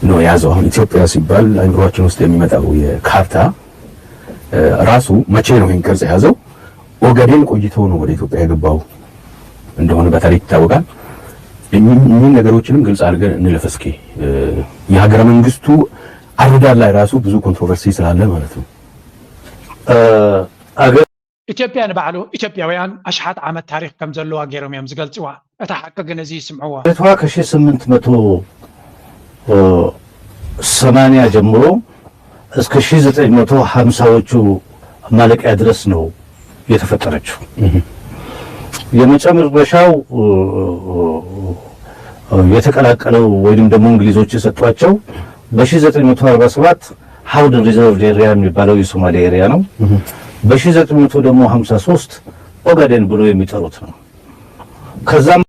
ነው የያዘው። አሁን ኢትዮጵያ ሲባል አይምሯችን ውስጥ የሚመጣው የካርታ ራሱ መቼ ነው ይህን ቅርጽ የያዘው? ኦጋዴን ቆይቶ ነው ወደ ኢትዮጵያ የገባው እንደሆነ በታሪክ ይታወቃል። እኚህን ነገሮችንም ግልጽ አድርገን እንለፍ እስኪ። የሀገረ መንግስቱ አረዳድ ላይ ራሱ ብዙ ኮንትሮቨርሲ ስላለ ማለት ነው። ኢትዮጵያ ንባዕሉ ኢትዮጵያውያን ኣሽሓት ዓመት ታሪክ ከም ዘለዋ ገይሮም እዮም ዝገልፅዋ። እታ ሓቂ ግን እዚ ይስምዕዎ። ልደቷ ከሺ ስምንት መቶ ሰማንያ ጀምሮ እስከ ሺ ዘጠኝ መቶ ሀምሳዎቹ ማለቂያ ድረስ ነው የተፈጠረችው። የመጨረሻው የተቀላቀለው ወይም ደግሞ እንግሊዞች የሰጧቸው በ ሺ ዘጠኝ መቶ አርባ ሰባት ሀውደን ሪዘርቭድ ኤሪያ የሚባለው የሶማሌ ኤሪያ ነው። በ ሺ ዘጠኝ መቶ ደግሞ ሀምሳ ሶስት ኦጋዴን ብሎ የሚጠሩት ነው። ከዛም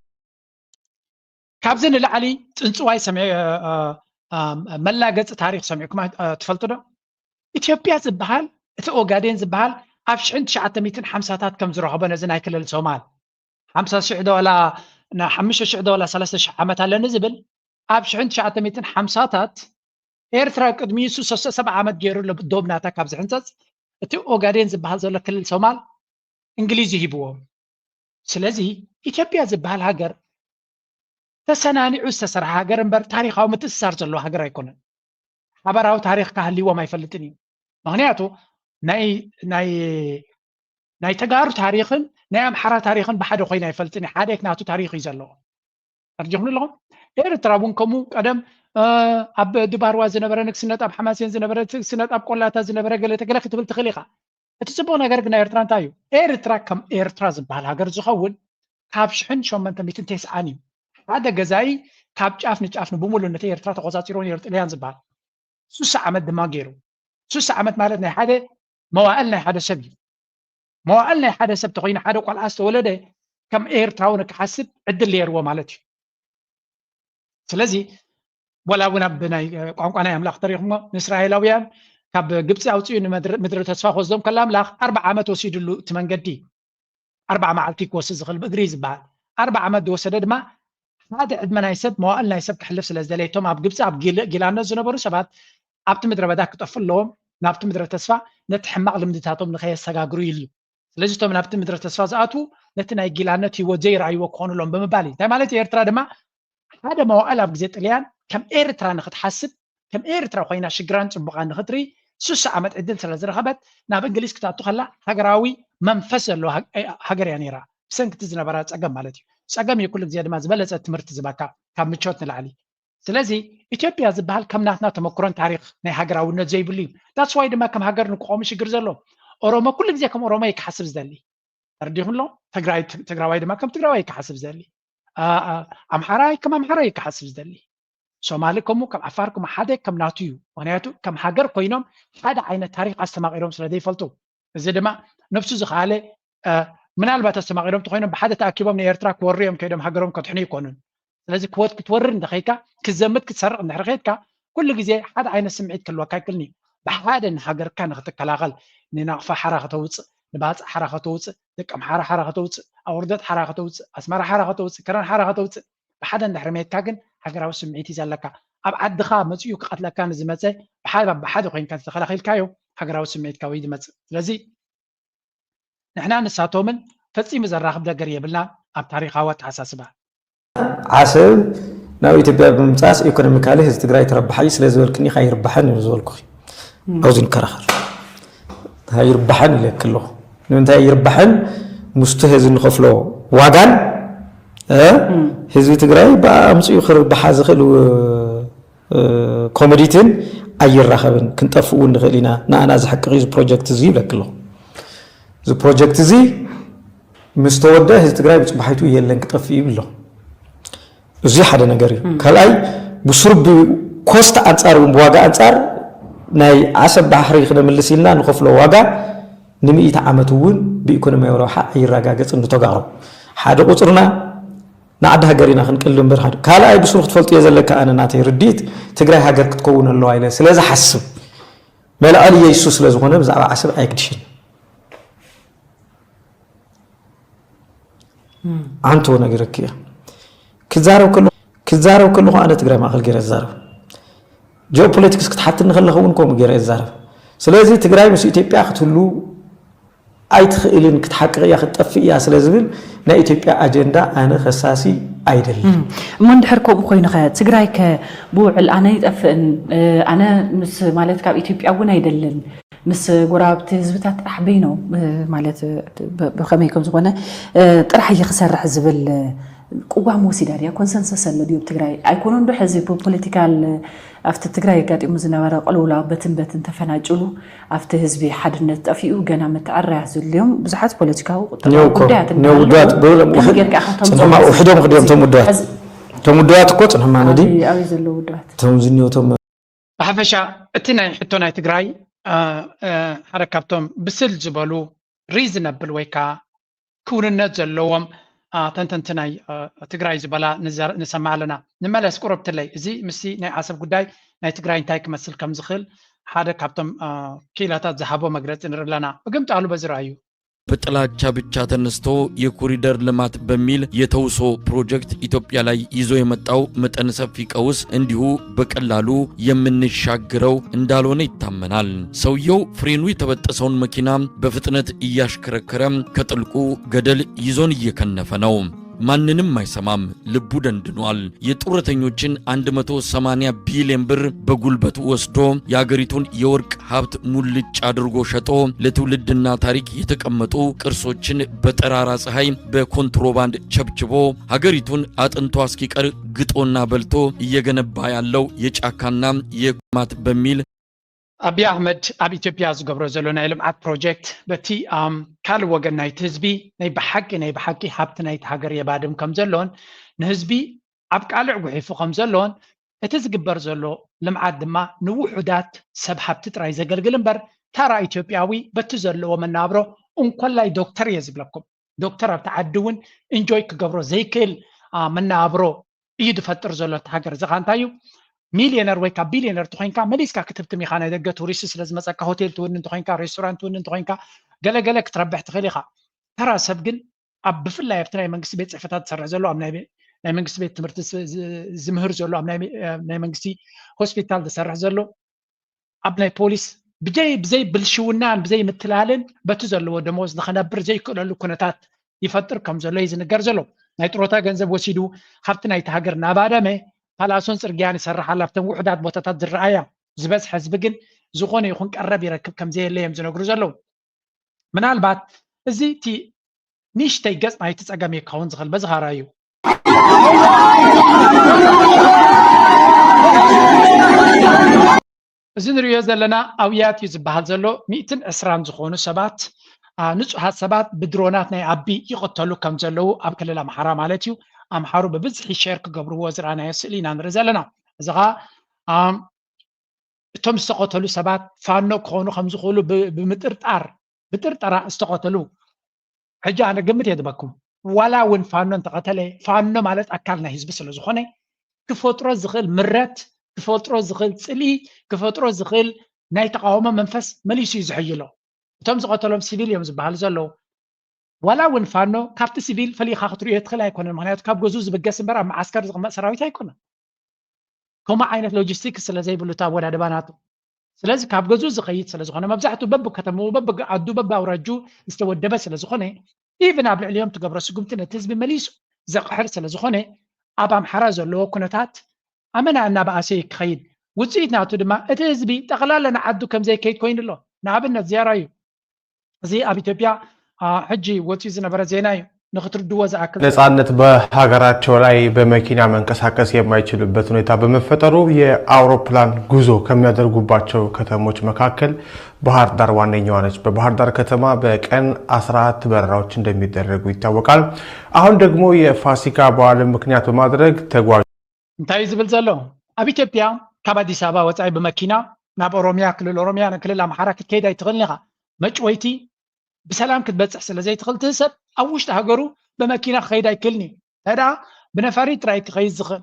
ካብዚ ንላዕሊ ፅንፅዋይ ሰሚዐ መላገፂ ታሪክ ሰሚዕኩም ትፈልጡ ዶ? ኢትዮጵያ ዝበሃል እቲ ኦጋዴን ዝበሃል ኣብ ሽሕን ትሽዓተ ሚእትን ሓምሳታት ከም ዝረኸቦ ነዚ ናይ ክልል ሶማል ሓምሳ ሽሕ ዶ ዋላ ሓሙሽተ ሽሕ ዶ ዋላ ሰለስተ ሽሕ ዓመት ኣለኒ ዝብል ኣብ ሽሕን ትሽዓተ ሚእትን ሓምሳታት ኤርትራ ቅድሚ ንሱ ሰለስተ ሰብዓ ዓመት ገይሩ ኣሎ ዶብ ናታ ካብ ዝሕንፀፅ፣ እቲ ኦጋዴን ዝበሃል ዘሎ ክልል ሶማል እንግሊዝ ይሂብዎ። ስለዚ ኢትዮጵያ ዝበሃል ሃገር ተሰናኒዑ ዝተሰርሐ ሃገር እምበር ታሪኻዊ ምትእስሳር ዘለዎ ሃገር ኣይኮነን። ሓበራዊ ታሪኽ ካህልዎም ኣይፈልጥን እዩ። ምክንያቱ ናይ ናይ ናይ ተጋሩ ታሪኽን ናይ ኣምሓራ ታሪኽን ብሓደ ኮይኑ ኣይፈልጥን እዩ። ሓደ ናቱ ታሪኽ እዩ ዘለዎ። ተረዲኹም ኣለኹም? ኤርትራ እውን ከምኡ ቀደም ኣብ ድባርዋ ዝነበረ ንግስነት፣ ኣብ ሓማሴን ዝነበረ ንግስነት፣ ኣብ ቆላታ ዝነበረ ገለ ተገለ ክትብል ትኽእል ኢኻ። እቲ ጽቡቕ ነገር ግን ናይ ኤርትራ እንታይ እዩ? ኤርትራ ከም ኤርትራ ዝበሃል ሃገር ዝኸውን ካብ ሽሕን ሸሞንተ ሚእትን ተስዓን እዩ። ሓደ ገዛኢ ካብ ጫፍ ንጫፍ ንብሙሉእ ነቲ ኤርትራ ተቆጻጺሮ ነይሩ ጥልያን ዝበሃል። ሱሳ ዓመት ድማ ገይሩ። ሱሳ ዓመት ማለት ናይ ሓደ መዋእል ናይ ሓደ ሰብ እዩ። መዋእል ናይ ሓደ ሰብ ተኮይኑ ሓደ ቆልዓ ዝተወለደ ከም ኤርትራዊ ንክሓስብ ዕድል ነይርዎ ማለት እዩ። ስለዚ ወላ እውን ኣብ ናይ ቋንቋ ናይ ኣምላኽ ተሪኽሞ ንእስራኤላውያን ካብ ግብፂ ኣውፅኡ ንምድሪ ተስፋ ክወስዶም ከላ ኣምላኽ ኣርባዓ ዓመት ወሲድሉ እቲ መንገዲ ኣርባዓ መዓልቲ ክወስድ ዝኽእል ብእግሪ ዝበሃል ኣርባዓ ዓመት ዝወሰደ ድማ ሓደ ዕድመ ናይ ሰብ መዋእል ናይ ሰብ ክሕልፍ ስለ ዝደለየ እቶም ኣብ ግብፂ ኣብ ጊላነት ዝነበሩ ሰባት ኣብቲ ምድረ በዳ ክጠፉ ኣለዎም ናብቲ ምድረ ተስፋ ነቲ ሕማቕ ልምድታቶም ንኸየሰጋግሩ ኢሉ እዩ። ስለዚ እቶም ናብቲ ምድረ ተስፋ ዝኣትዉ ነቲ ናይ ጊላነት ህይወት ዘይረኣይዎ ክኾኑሎም ብምባል እዩ። እንታይ ማለት እዩ? ኤርትራ ድማ ሓደ መዋእል ኣብ ግዜ ጥልያን ከም ኤርትራ ንክትሓስብ ከም ኤርትራ ኮይና ሽግራን ጽቡቓን ንክትርኢ ሱሳ ዓመት ዕድል ስለ ዝረኸበት ናብ እንግሊዝ ክትኣቱ ከላ ሃገራዊ መንፈስ ዘለዎ ሃገር እያ ነይራ። ብሰንኪ እቲ ዝነበራ ጸገም ማለት እዩ። ጸገም እዩ ኩሉ ግዜ ድማ ዝበለጸ ትምህርቲ ዝበካ ካብ ምቾት ንላዕሊ። ስለዚ ኢትዮጵያ ዝበሃል ከም ናትና ተመክሮን ታሪኽ ናይ ሃገራውነት ዘይብሉ እዩ። That's why ድማ ከም ሃገር ንክቆሙ ሽግር ዘሎ። ኦሮሞ ኩሉ ግዜ ከም ኦሮሞ እዩ ክሓስብ ዝደሊ። ተረዲኹም ኣሎ? ትግራይ ትግራዋይ ድማ ከም ትግራዋይ እዩ ክሓስብ ዝደሊ። ኣምሓራይ ከም ኣምሓራይ እዩ ክሓስብ ዝደሊ። ሶማሊ ከምኡ ከም ዓፋር ከምኡ ሓደ ከም ናቱ እዩ። ምክንያቱ ከም ሃገር ኮይኖም ሓደ ዓይነት ታሪኽ ኣስተማቒሮም ስለ ዘይፈልጡ። እዚ ድማ ነብሱ ዝኸኣለ ምናልባት ኣስተማቒሮም ተኮይኖም ብሓደ ተኣኪቦም ንኤርትራ ክወሩ እዮም ከይዶም ሃገሮም ከድሕኑ ይኮኑን። ስለዚ ክትወርር እንደኸይድካ ክትዘምት ክትሰርቕ እንድሕር ከይድካ ኩሉ ግዜ ሓደ ዓይነት ስምዒት ክህልወካ ይክልኒ። ብሓደ ንሃገርካ ንክትከላኸል ንናቕፋ ሓራ ከተውፅእ ንባፅዕ ሓራ ከተውፅእ ደቂ ኣምሓራ ሓራ ከተውፅእ ኣውርደት ሓራ ከተውፅእ ኣስመራ ሓራ ከተውፅእ ከረን ሓራ ከተውፅእ ብሓደ እንድሕር መሄድካ ግን ሃገራዊ ስምዒት እዩ ዘለካ። ኣብ ዓድኻ መፂኡ ክቐትለካ ንዝመፀ ብሓደ ኮይንካ ዝተኸላኺልካዮ ሃገራዊ ስምዒትካ ወይ ዝመፅእ። ስለዚ ንሕና ንሳቶምን ፈፂሙ ዘራኽብ ነገር የብልና ኣብ ታሪኻዊ ኣተሓሳስባ። ዓሰብ ናብ ኢትዮጵያ ብምምፃእስ ኢኮኖሚካሊ ህዝቢ ትግራይ ተረባሓይ ስለ ዝበልክኒ ካይርባሕን እዩ ዝበልኩ ኣብዚ ንከራኸር ካይርባሕን ኢለክ ኣለኹ ንምንታይ ይርባሕን ምስቱ ህዝቢ ንኸፍሎ ዋጋን ህዝቢ ትግራይ ብኣምፅኡ ክርባሓ ዝኽእል ኮሞዲትን ኣይራኸብን ክንጠፍእ እውን ንኽእል ኢና ንኣና ዝሕቅቕ እዚ ፕሮጀክት እዚ ይብለክ ኣለኹ እዚ ፕሮጀክት እዚ ምስ ተወደ ህዝቢ ትግራይ ብፅባሒቱ የለን ክጠፍእ ይብሎ እዚ ሓደ ነገር እዩ ካልኣይ ብስሩ ብኮስት ኣንፃር እውን ብዋጋ ኣንፃር ናይ ዓሰብ ባሕሪ ክነምልስ ኢልና ንኸፍሎ ዋጋ ንምእቲ ዓመት እውን ብኢኮኖሚያዊ ረብሓ ኣይረጋገፅን ንተጋሩ ሓደ ቁፅርና ንዓዲ ሃገር ኢና ክንቅል እምበር ሓደ ካልኣይ ብስሩ ክትፈልጥዮ ዘለካ ኣነ ናተይ ርድኢት ትግራይ ሃገር ክትከውን ኣለዋ ኢለ ስለ ዝሓስብ መልኣሊ የሱ ስለ ዝኾነ ብዛዕባ ዓሰብ ኣይግድሽን ዓንቶ ነገረክ እያ ክዛረብ ከለኹ ክዛረብ ከለኹ ኣነ ትግራይ ማእኸል ገይረ ዝዛረብ ጂኦፖለቲክስ ክትሓትኒ ከለኹ እውን ከምኡ ገይረ እዛረብ ስለዚ ትግራይ ምስ ኢትዮጵያ ክትህሉ ኣይትኽእልን ክትሓቅቕ እያ ክትጠፍእ እያ ስለ ዝብል ናይ ኢትዮጵያ ኣጀንዳ ኣነ ከሳሲ ኣይደልን። እሞ እንድሕር ከምኡ ኮይኑኸ ትግራይ ከ ብውዕል ኣነ ይጠፍእን ኣነ ምስ ማለት ካብ ኢትዮጵያ እውን ኣይደልን ምስ ጎረባብቲ ህዝብታት ጥራሕ በይኖ ማለት ብኸመይ ከም ዝኾነ ጥራሕ እየ ክሰርሕ ዝብል ቅዋም ወሲዳ ድያ ኮንሰንሰስ ኣሎ ድዩ ኣብ ትግራይ ኣይኮነን ዶ ሕዚ ብፖለቲካል ኣብቲ ትግራይ ኣጋጢሙ ዝነበረ ቅልውላው በትን በትን ተፈናጭሉ ኣብቲ ህዝቢ ሓድነት ጠፊኡ ገና ምትዕርራይ ዘድልዮም ብዙሓት ፖለቲካዊ ቁጠባዊ ጉዳያት እንዳሃለዉ ከመይ ጌርካ ኢኻ እቶም ጽንሕማ ውሕዶም ክድዮም እቶም ውድባት እቶም ውድባት እኮ ጽንሕማ መዲ ኣበይ ዘለዉ ውድባት እቶም ዝኒዮቶም ብሓፈሻ እቲ ናይ ሕቶ ናይ ትግራይ ሓደ ካብቶም ብስል ዝበሉ ሪዝነብል ወይ ከዓ ክውንነት ዘለዎም ተንተንቲ ናይ ትግራይ ዝበላ ንሰምዕ ኣለና። ንመለስ ቁረብትለይ፣ እዚ ምስቲ ናይ ዓሰብ ጉዳይ ናይ ትግራይ እንታይ ክመስል ከም ዝኽእል ሓደ ካብቶም ክኢላታት ዝሃቦ መግለፂ ንርኢ ኣለና። ብግምጣሉ በዚ ረኣዩ። በጥላቻ ብቻ ተነስቶ የኮሪደር ልማት በሚል የተውሶ ፕሮጀክት ኢትዮጵያ ላይ ይዞ የመጣው መጠነ ሰፊ ቀውስ እንዲሁ በቀላሉ የምንሻገረው እንዳልሆነ ይታመናል። ሰውየው ፍሬኑ የተበጠሰውን መኪና በፍጥነት እያሽከረከረ ከጥልቁ ገደል ይዞን እየከነፈ ነው። ማንንም አይሰማም። ልቡ ደንድኗል። የጡረተኞችን አንድ መቶ ሰማንያ ቢሊዮን ብር በጉልበት ወስዶ የአገሪቱን የወርቅ ሀብት ሙልጭ አድርጎ ሸጦ ለትውልድና ታሪክ የተቀመጡ ቅርሶችን በጠራራ ፀሐይ በኮንትሮባንድ ቸብችቦ ሀገሪቱን አጥንቷ እስኪቀር ግጦና በልቶ እየገነባ ያለው የጫካና የልማት በሚል ኣብይ ኣሕመድ ኣብ ኢትዮጵያ ዝገብሮ ዘሎ ናይ ልምዓት ፕሮጀክት በቲ ካልእ ወገን ናይቲ ህዝቢ ናይ ብሓቂ ናይ ብሓቂ ሃብቲ ናይቲ ሃገር የባድም ከም ዘሎን ንህዝቢ ኣብ ቃልዕ ጉሒፉ ከም ዘሎን እቲ ዝግበር ዘሎ ልምዓት ድማ ንውሑዳት ሰብ ሃብቲ ጥራይ ዘገልግል እምበር ታራ ኢትዮጵያዊ በቲ ዘለዎ መናብሮ እንኮላይ ዶክተር እየ ዝብለኩም ዶክተር ኣብቲ ዓዲ እውን ኢንጆይ ክገብሮ ዘይክእል መናብሮ እዩ ዝፈጥር ዘሎ እቲ ሃገር እዚ ካ እንታይ እዩ ሚሊዮነር ወይ ካብ ቢሊዮነር ተኮይንካ መሊስካ ክትብትም ኢካ ናይ ደገ ቱሪስት ስለ ዝመፀካ ሆቴል ትውንን ተኮይንካ ሬስቶራንት ትውንን ተኮይንካ ገለገለ ክትረብሕ ትክእል ኢካ ተራ ሰብ ግን ኣብ ብፍላይ ኣብቲ ናይ መንግስቲ ቤት ፅሕፈታት ዝሰርሕ ዘሎ ኣብ ናይ መንግስቲ ቤት ትምህርቲ ዝምህር ዘሎ ኣብ ናይ መንግስቲ ሆስፒታል ዝሰርሕ ዘሎ ኣብ ናይ ፖሊስ ብዘይ ብዘይ ብልሽውናን ብዘይ ምትላልን በቲ ዘለዎ ደሞዝ ንኸነብር ዘይክእለሉ ኩነታት ይፈጥር ከም ዘሎ እዩ ዝንገር ዘሎ ናይ ጥሮታ ገንዘብ ወሲዱ ሃብቲ ናይቲ ሃገር ናባደመ ፓላሶን ፅርግያን ይሰርሕ ኣላ ኣብተን ውሑዳት ቦታታት ዝረኣያ ዝበዝሐ ህዝቢ ግን ዝኾነ ይኹን ቀረብ ይረክብ ከም ዘየለ እዮም ዝነግሩ ዘለዉ ምናልባት እዚ እቲ ንእሽተይ ገፅ ናይቲ ፀገም ይኸውን ዝኽእል በዚ ኻራ እዩ እዚ ንሪኦ ዘለና ኣውያት እዩ ዝበሃል ዘሎ ሚእትን ዕስራን ዝኾኑ ሰባት ንፁሃት ሰባት ብድሮናት ናይ ኣቢ ይቕተሉ ከም ዘለዉ ኣብ ክልል ኣምሓራ ማለት እዩ ኣምሓሩ ብብዝሒ ሸር ክገብርዎ ዝረኣናዮ ስእሊ ኢና ንርኢ ዘለና እዚ ኸዓ እቶም ዝተቐተሉ ሰባት ፋኖ ክኾኑ ከም ዝኽእሉ ብምጥርጣር ብጥርጠራ ዝተቐተሉ ሕጂ ኣነ ግምት እየ ዝበኩም ዋላ እውን ፋኖ እንተቐተለ ፋኖ ማለት ኣካል ናይ ህዝቢ ስለ ዝኾነ ክፈጥሮ ዝኽእል ምረት ክፈጥሮ ዝኽእል ፅልኢ ክፈጥሮ ዝኽእል ናይ ተቃውሞ መንፈስ መሊሱ እዩ ዝሕይሎ እቶም ዝቐተሎም ሲቪል እዮም ዝበሃሉ ዘለዉ ዋላ እውን ፋኖ ካብቲ ሲቪል ፈሊኻ ክትሪኦ ትኽእል ኣይኮነን ምክንያቱ ካብ ገዝኡ ዝብገስ እምበር ኣብ መዓስከር ዝቕመጥ ሰራዊት ኣይኮነን ከምኡ ዓይነት ሎጂስቲክስ ስለ ዘይብሉ እቲ ኣወዳድባ ናቱ ስለዚ ካብ ገዝኡ ዝኸይድ ስለ ዝኾነ መብዛሕትኡ በብከተምኡ በብዓዱ በብኣውራጁ ዝተወደበ ስለ ዝኾነ ኢቭን ኣብ ልዕሊኦም ትገብሮ ስጉምቲ ነቲ ህዝቢ መሊሱ ዘቕሕር ስለ ዝኾነ ኣብ ኣምሓራ ዘለዎ ኩነታት ኣመና እናበኣሰ ክኸይድ ውፅኢት ናቱ ድማ እቲ ህዝቢ ጠቕላላ ንዓዱ ከም ዘይከይድ ኮይኑ ኣሎ ንኣብነት ዝያራ እዩ እዚ ኣብ ኢትዮጵያ ሕጂ ወፂኡ ዝነበረ ዜና እዩ ንክትርድዎ ዝኣክል ነጻነት በሀገራቸው ላይ በመኪና መንቀሳቀስ የማይችሉበት ሁኔታ በመፈጠሩ የአውሮፕላን ጉዞ ከሚያደርጉባቸው ከተሞች መካከል ባህር ዳር ዋነኛዋ ነች። በባህር ዳር ከተማ በቀን አስራ አራት በረራዎች እንደሚደረጉ ይታወቃል። አሁን ደግሞ የፋሲካ በዓልን ምክንያት በማድረግ ተጓ እንታይ እዩ ዝብል ዘሎ ኣብ ኢትዮጵያ ካብ ኣዲስ ኣበባ ወፃኢ ብመኪና ናብ ኦሮሚያ ክልል ኦሮሚያ ንክልል ኣምሓራ ክትከይድ ኣይትኽእልን ኢኻ መጭወይቲ ብሰላም ክትበፅሕ ስለ ዘይትኽእል ትህሰብ ኣብ ውሽጢ ሃገሩ ብመኪና ክኸይድ ኣይክእልን እዩ ተዳ ብነፋሪት ጥራይ ክኸይድ ዝኽእል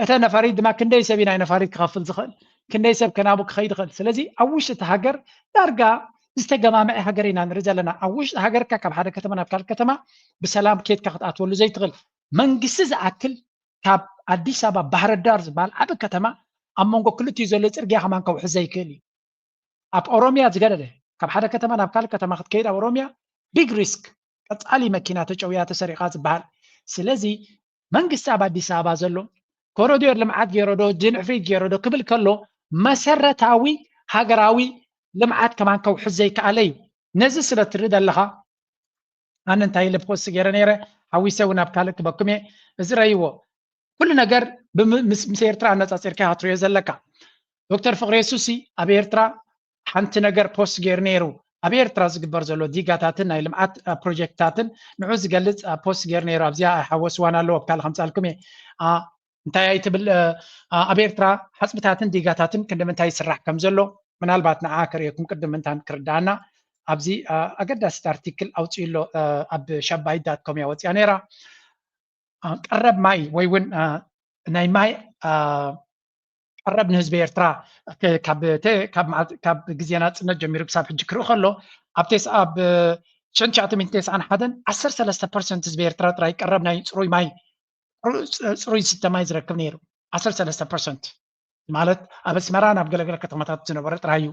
እተ ነፋሪት ድማ ክንደይ ሰብ ናይ ነፋሪት ክኸፍል ዝኽእል ክንደይ ሰብ ከናቡ ክኸይድ ይኽእል ስለዚ ኣብ ውሽጢ እቲ ሃገር ዳርጋ ዝተገማመዐ ሃገር ኢና ንርኢ ዘለና ኣብ ውሽጢ ሃገርካ ካብ ሓደ ከተማ ናብ ካልእ ከተማ ብሰላም ኬድካ ክትኣትወሉ ዘይትኽእል መንግስቲ ዝኣክል ካብ ኣዲስ ኣበባ ባህርዳር ዝበሃል ዓቢ ከተማ ኣብ መንጎ ክልቲኡ ዘሎ ፅርግያ ከማን ከውሕዝ ዘይክእል እዩ ኣብ ኦሮሚያ ዝገደደ ካብ ሓደ ከተማ ናብ ካልእ ከተማ ክትከይድ ኣብ ኦሮሚያ ቢግ ሪስክ ቀፃሊ መኪና ተጨውያ ተሰሪቓ ዝበሃል ስለዚ መንግስቲ ኣብ ኣዲስ ኣበባ ዘሎ ኮረዲዮ ልምዓት ገይሮ ዶ ጅንዕፍሪት ገይሮ ዶ ክብል ከሎ መሰረታዊ ሃገራዊ ልምዓት ከማን ከውሕዝ ዘይከኣለ እዩ ነዚ ስለ ትርኢ ዘለኻ ኣነ እንታይ ኢለ ፖስት ገይረ ነይረ ሓዊሰ እውን ኣብ ካልእ ክበኩም እየ እዚ ረይዎ ኩሉ ነገር ምስ ኤርትራ ኣነፃፂርካ ክትሪኦ ዘለካ ዶክተር ፍቅሬ ሱሲ ኣብ ኤርትራ ሓንቲ ነገር ፖስት ገይሩ ነይሩ ኣብ ኤርትራ ዝግበር ዘሎ ዲጋታትን ናይ ልምዓት ፕሮጀክትታትን ንዑ ዝገልፅ ፖስት ገይሩ ነይሩ ኣብዚኣ ኣይሓወስዋን ኣለዎ ኣብ ካልእ ከምፃልኩም እየ እንታይ ኣይትብል ኣብ ኤርትራ ሓፅብታትን ዲጋታትን ክንዲ ምንታይ ይስራሕ ከም ዘሎ ምናልባት ንዓ ከርእየኩም ቅድም ምንታን ክርዳኣና ኣብዚ ኣገዳሲት ኣርቲክል ኣውፅኡ ኣሎ ኣብ ሻባይ ዳት ኮም እያ ወፅያ ነይራ ቀረብ ማይ ወይ እውን ናይ ማይ ቀረብ ንህዝቢ ኤርትራ ካብ ግዜ ናፅነት ጀሚሩ ክሳብ ሕጂ ክርኢ ከሎ ኣብቴስ ኣብ ሽሕን ትሽዓተ ሚእትን ተስዓን ሓደን ዓሰርተ ሰለስተ ፐርሰንት ህዝቢ ኤርትራ ጥራይ ቀረብ ናይ ጽሩይ ማይ፣ ጽሩይ ዝስተ ማይ ዝረክብ ነይሩ። ዓሰርተ ሰለስተ ፐርሰንት ማለት ኣብ ኣስመራ ናብ ገለገለ ከተማታት ዝነበረ ጥራይ እዩ።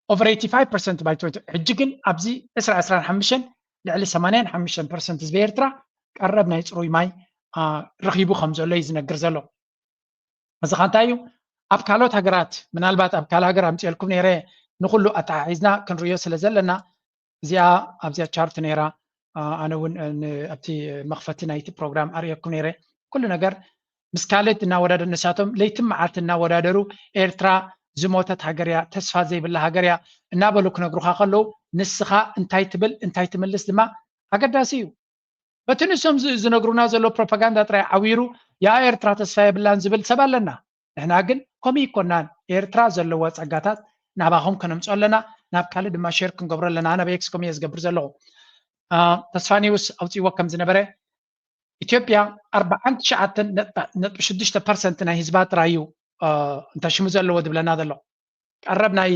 ኦቨር ኤይቲ ፋይቭ ፐርሰንት ባይ ትወንቲ። ሕጂ ግን ኣብዚ ዕስራ ዕስራን ሓሙሽተን ልዕሊ ሰማንያን ሓሙሽተን ፐርሰንት ህዝቢ ኤርትራ ቀረብ ናይ ጽሩይ ማይ ረኺቡ ከም ዘሎ እዩ ዝነግር ዘሎ። እዚ ኸ እንታይ እዩ? ኣብ ካልኦት ሃገራት፣ ምናልባት ኣብ ካልእ ሃገር ኣምፅኤልኩም ነይረ፣ ንኹሉ ኣተሓሒዝና ክንርእዮ ስለ ዘለና፣ እዚኣ ኣብዚኣ ቻርት ነይራ። ኣነ እውን ኣብቲ መኽፈቲ ናይቲ ፕሮግራም ኣርእየኩም ነይረ። ኩሉ ነገር ምስ ካልእ እናወዳደሩ፣ ንሳቶም ለይትን መዓልቲ እናወዳደሩ ኤርትራ ዝሞተት ሃገር እያ፣ ተስፋ ዘይብላ ሃገር እያ እናበሉ ክነግሩኻ ከለዉ፣ ንስኻ እንታይ ትብል እንታይ ትምልስ ድማ ኣገዳሲ እዩ። በቲ ንሶም ዝነግሩና ዘሎ ፕሮፓጋንዳ ጥራይ ዓዊሩ፣ ያ ኤርትራ ተስፋ የብላን ዝብል ሰብ ኣለና። ንሕና ግን ከምኡ ይኮናን። ኤርትራ ዘለዋ ጸጋታት ናባኹም ከነምጽኦ ኣለና፣ ናብ ካልእ ድማ ሼር ክንገብሮ ኣለና። ኣነ በኤክስ ከምኡ እየ ዝገብር ዘለኹ። ተስፋ ኒውስ ኣውጺእዎ ከም ዝነበረ፣ ኢትዮጵያ ኣርባዓን ትሽዓተን ነጥቢ ሽዱሽተ ፐርሰንት ናይ ህዝባ ጥራይ እዩ እንተሽሙ ዘለዎ ዝብለና ዘሎ። ቀረብ ናይ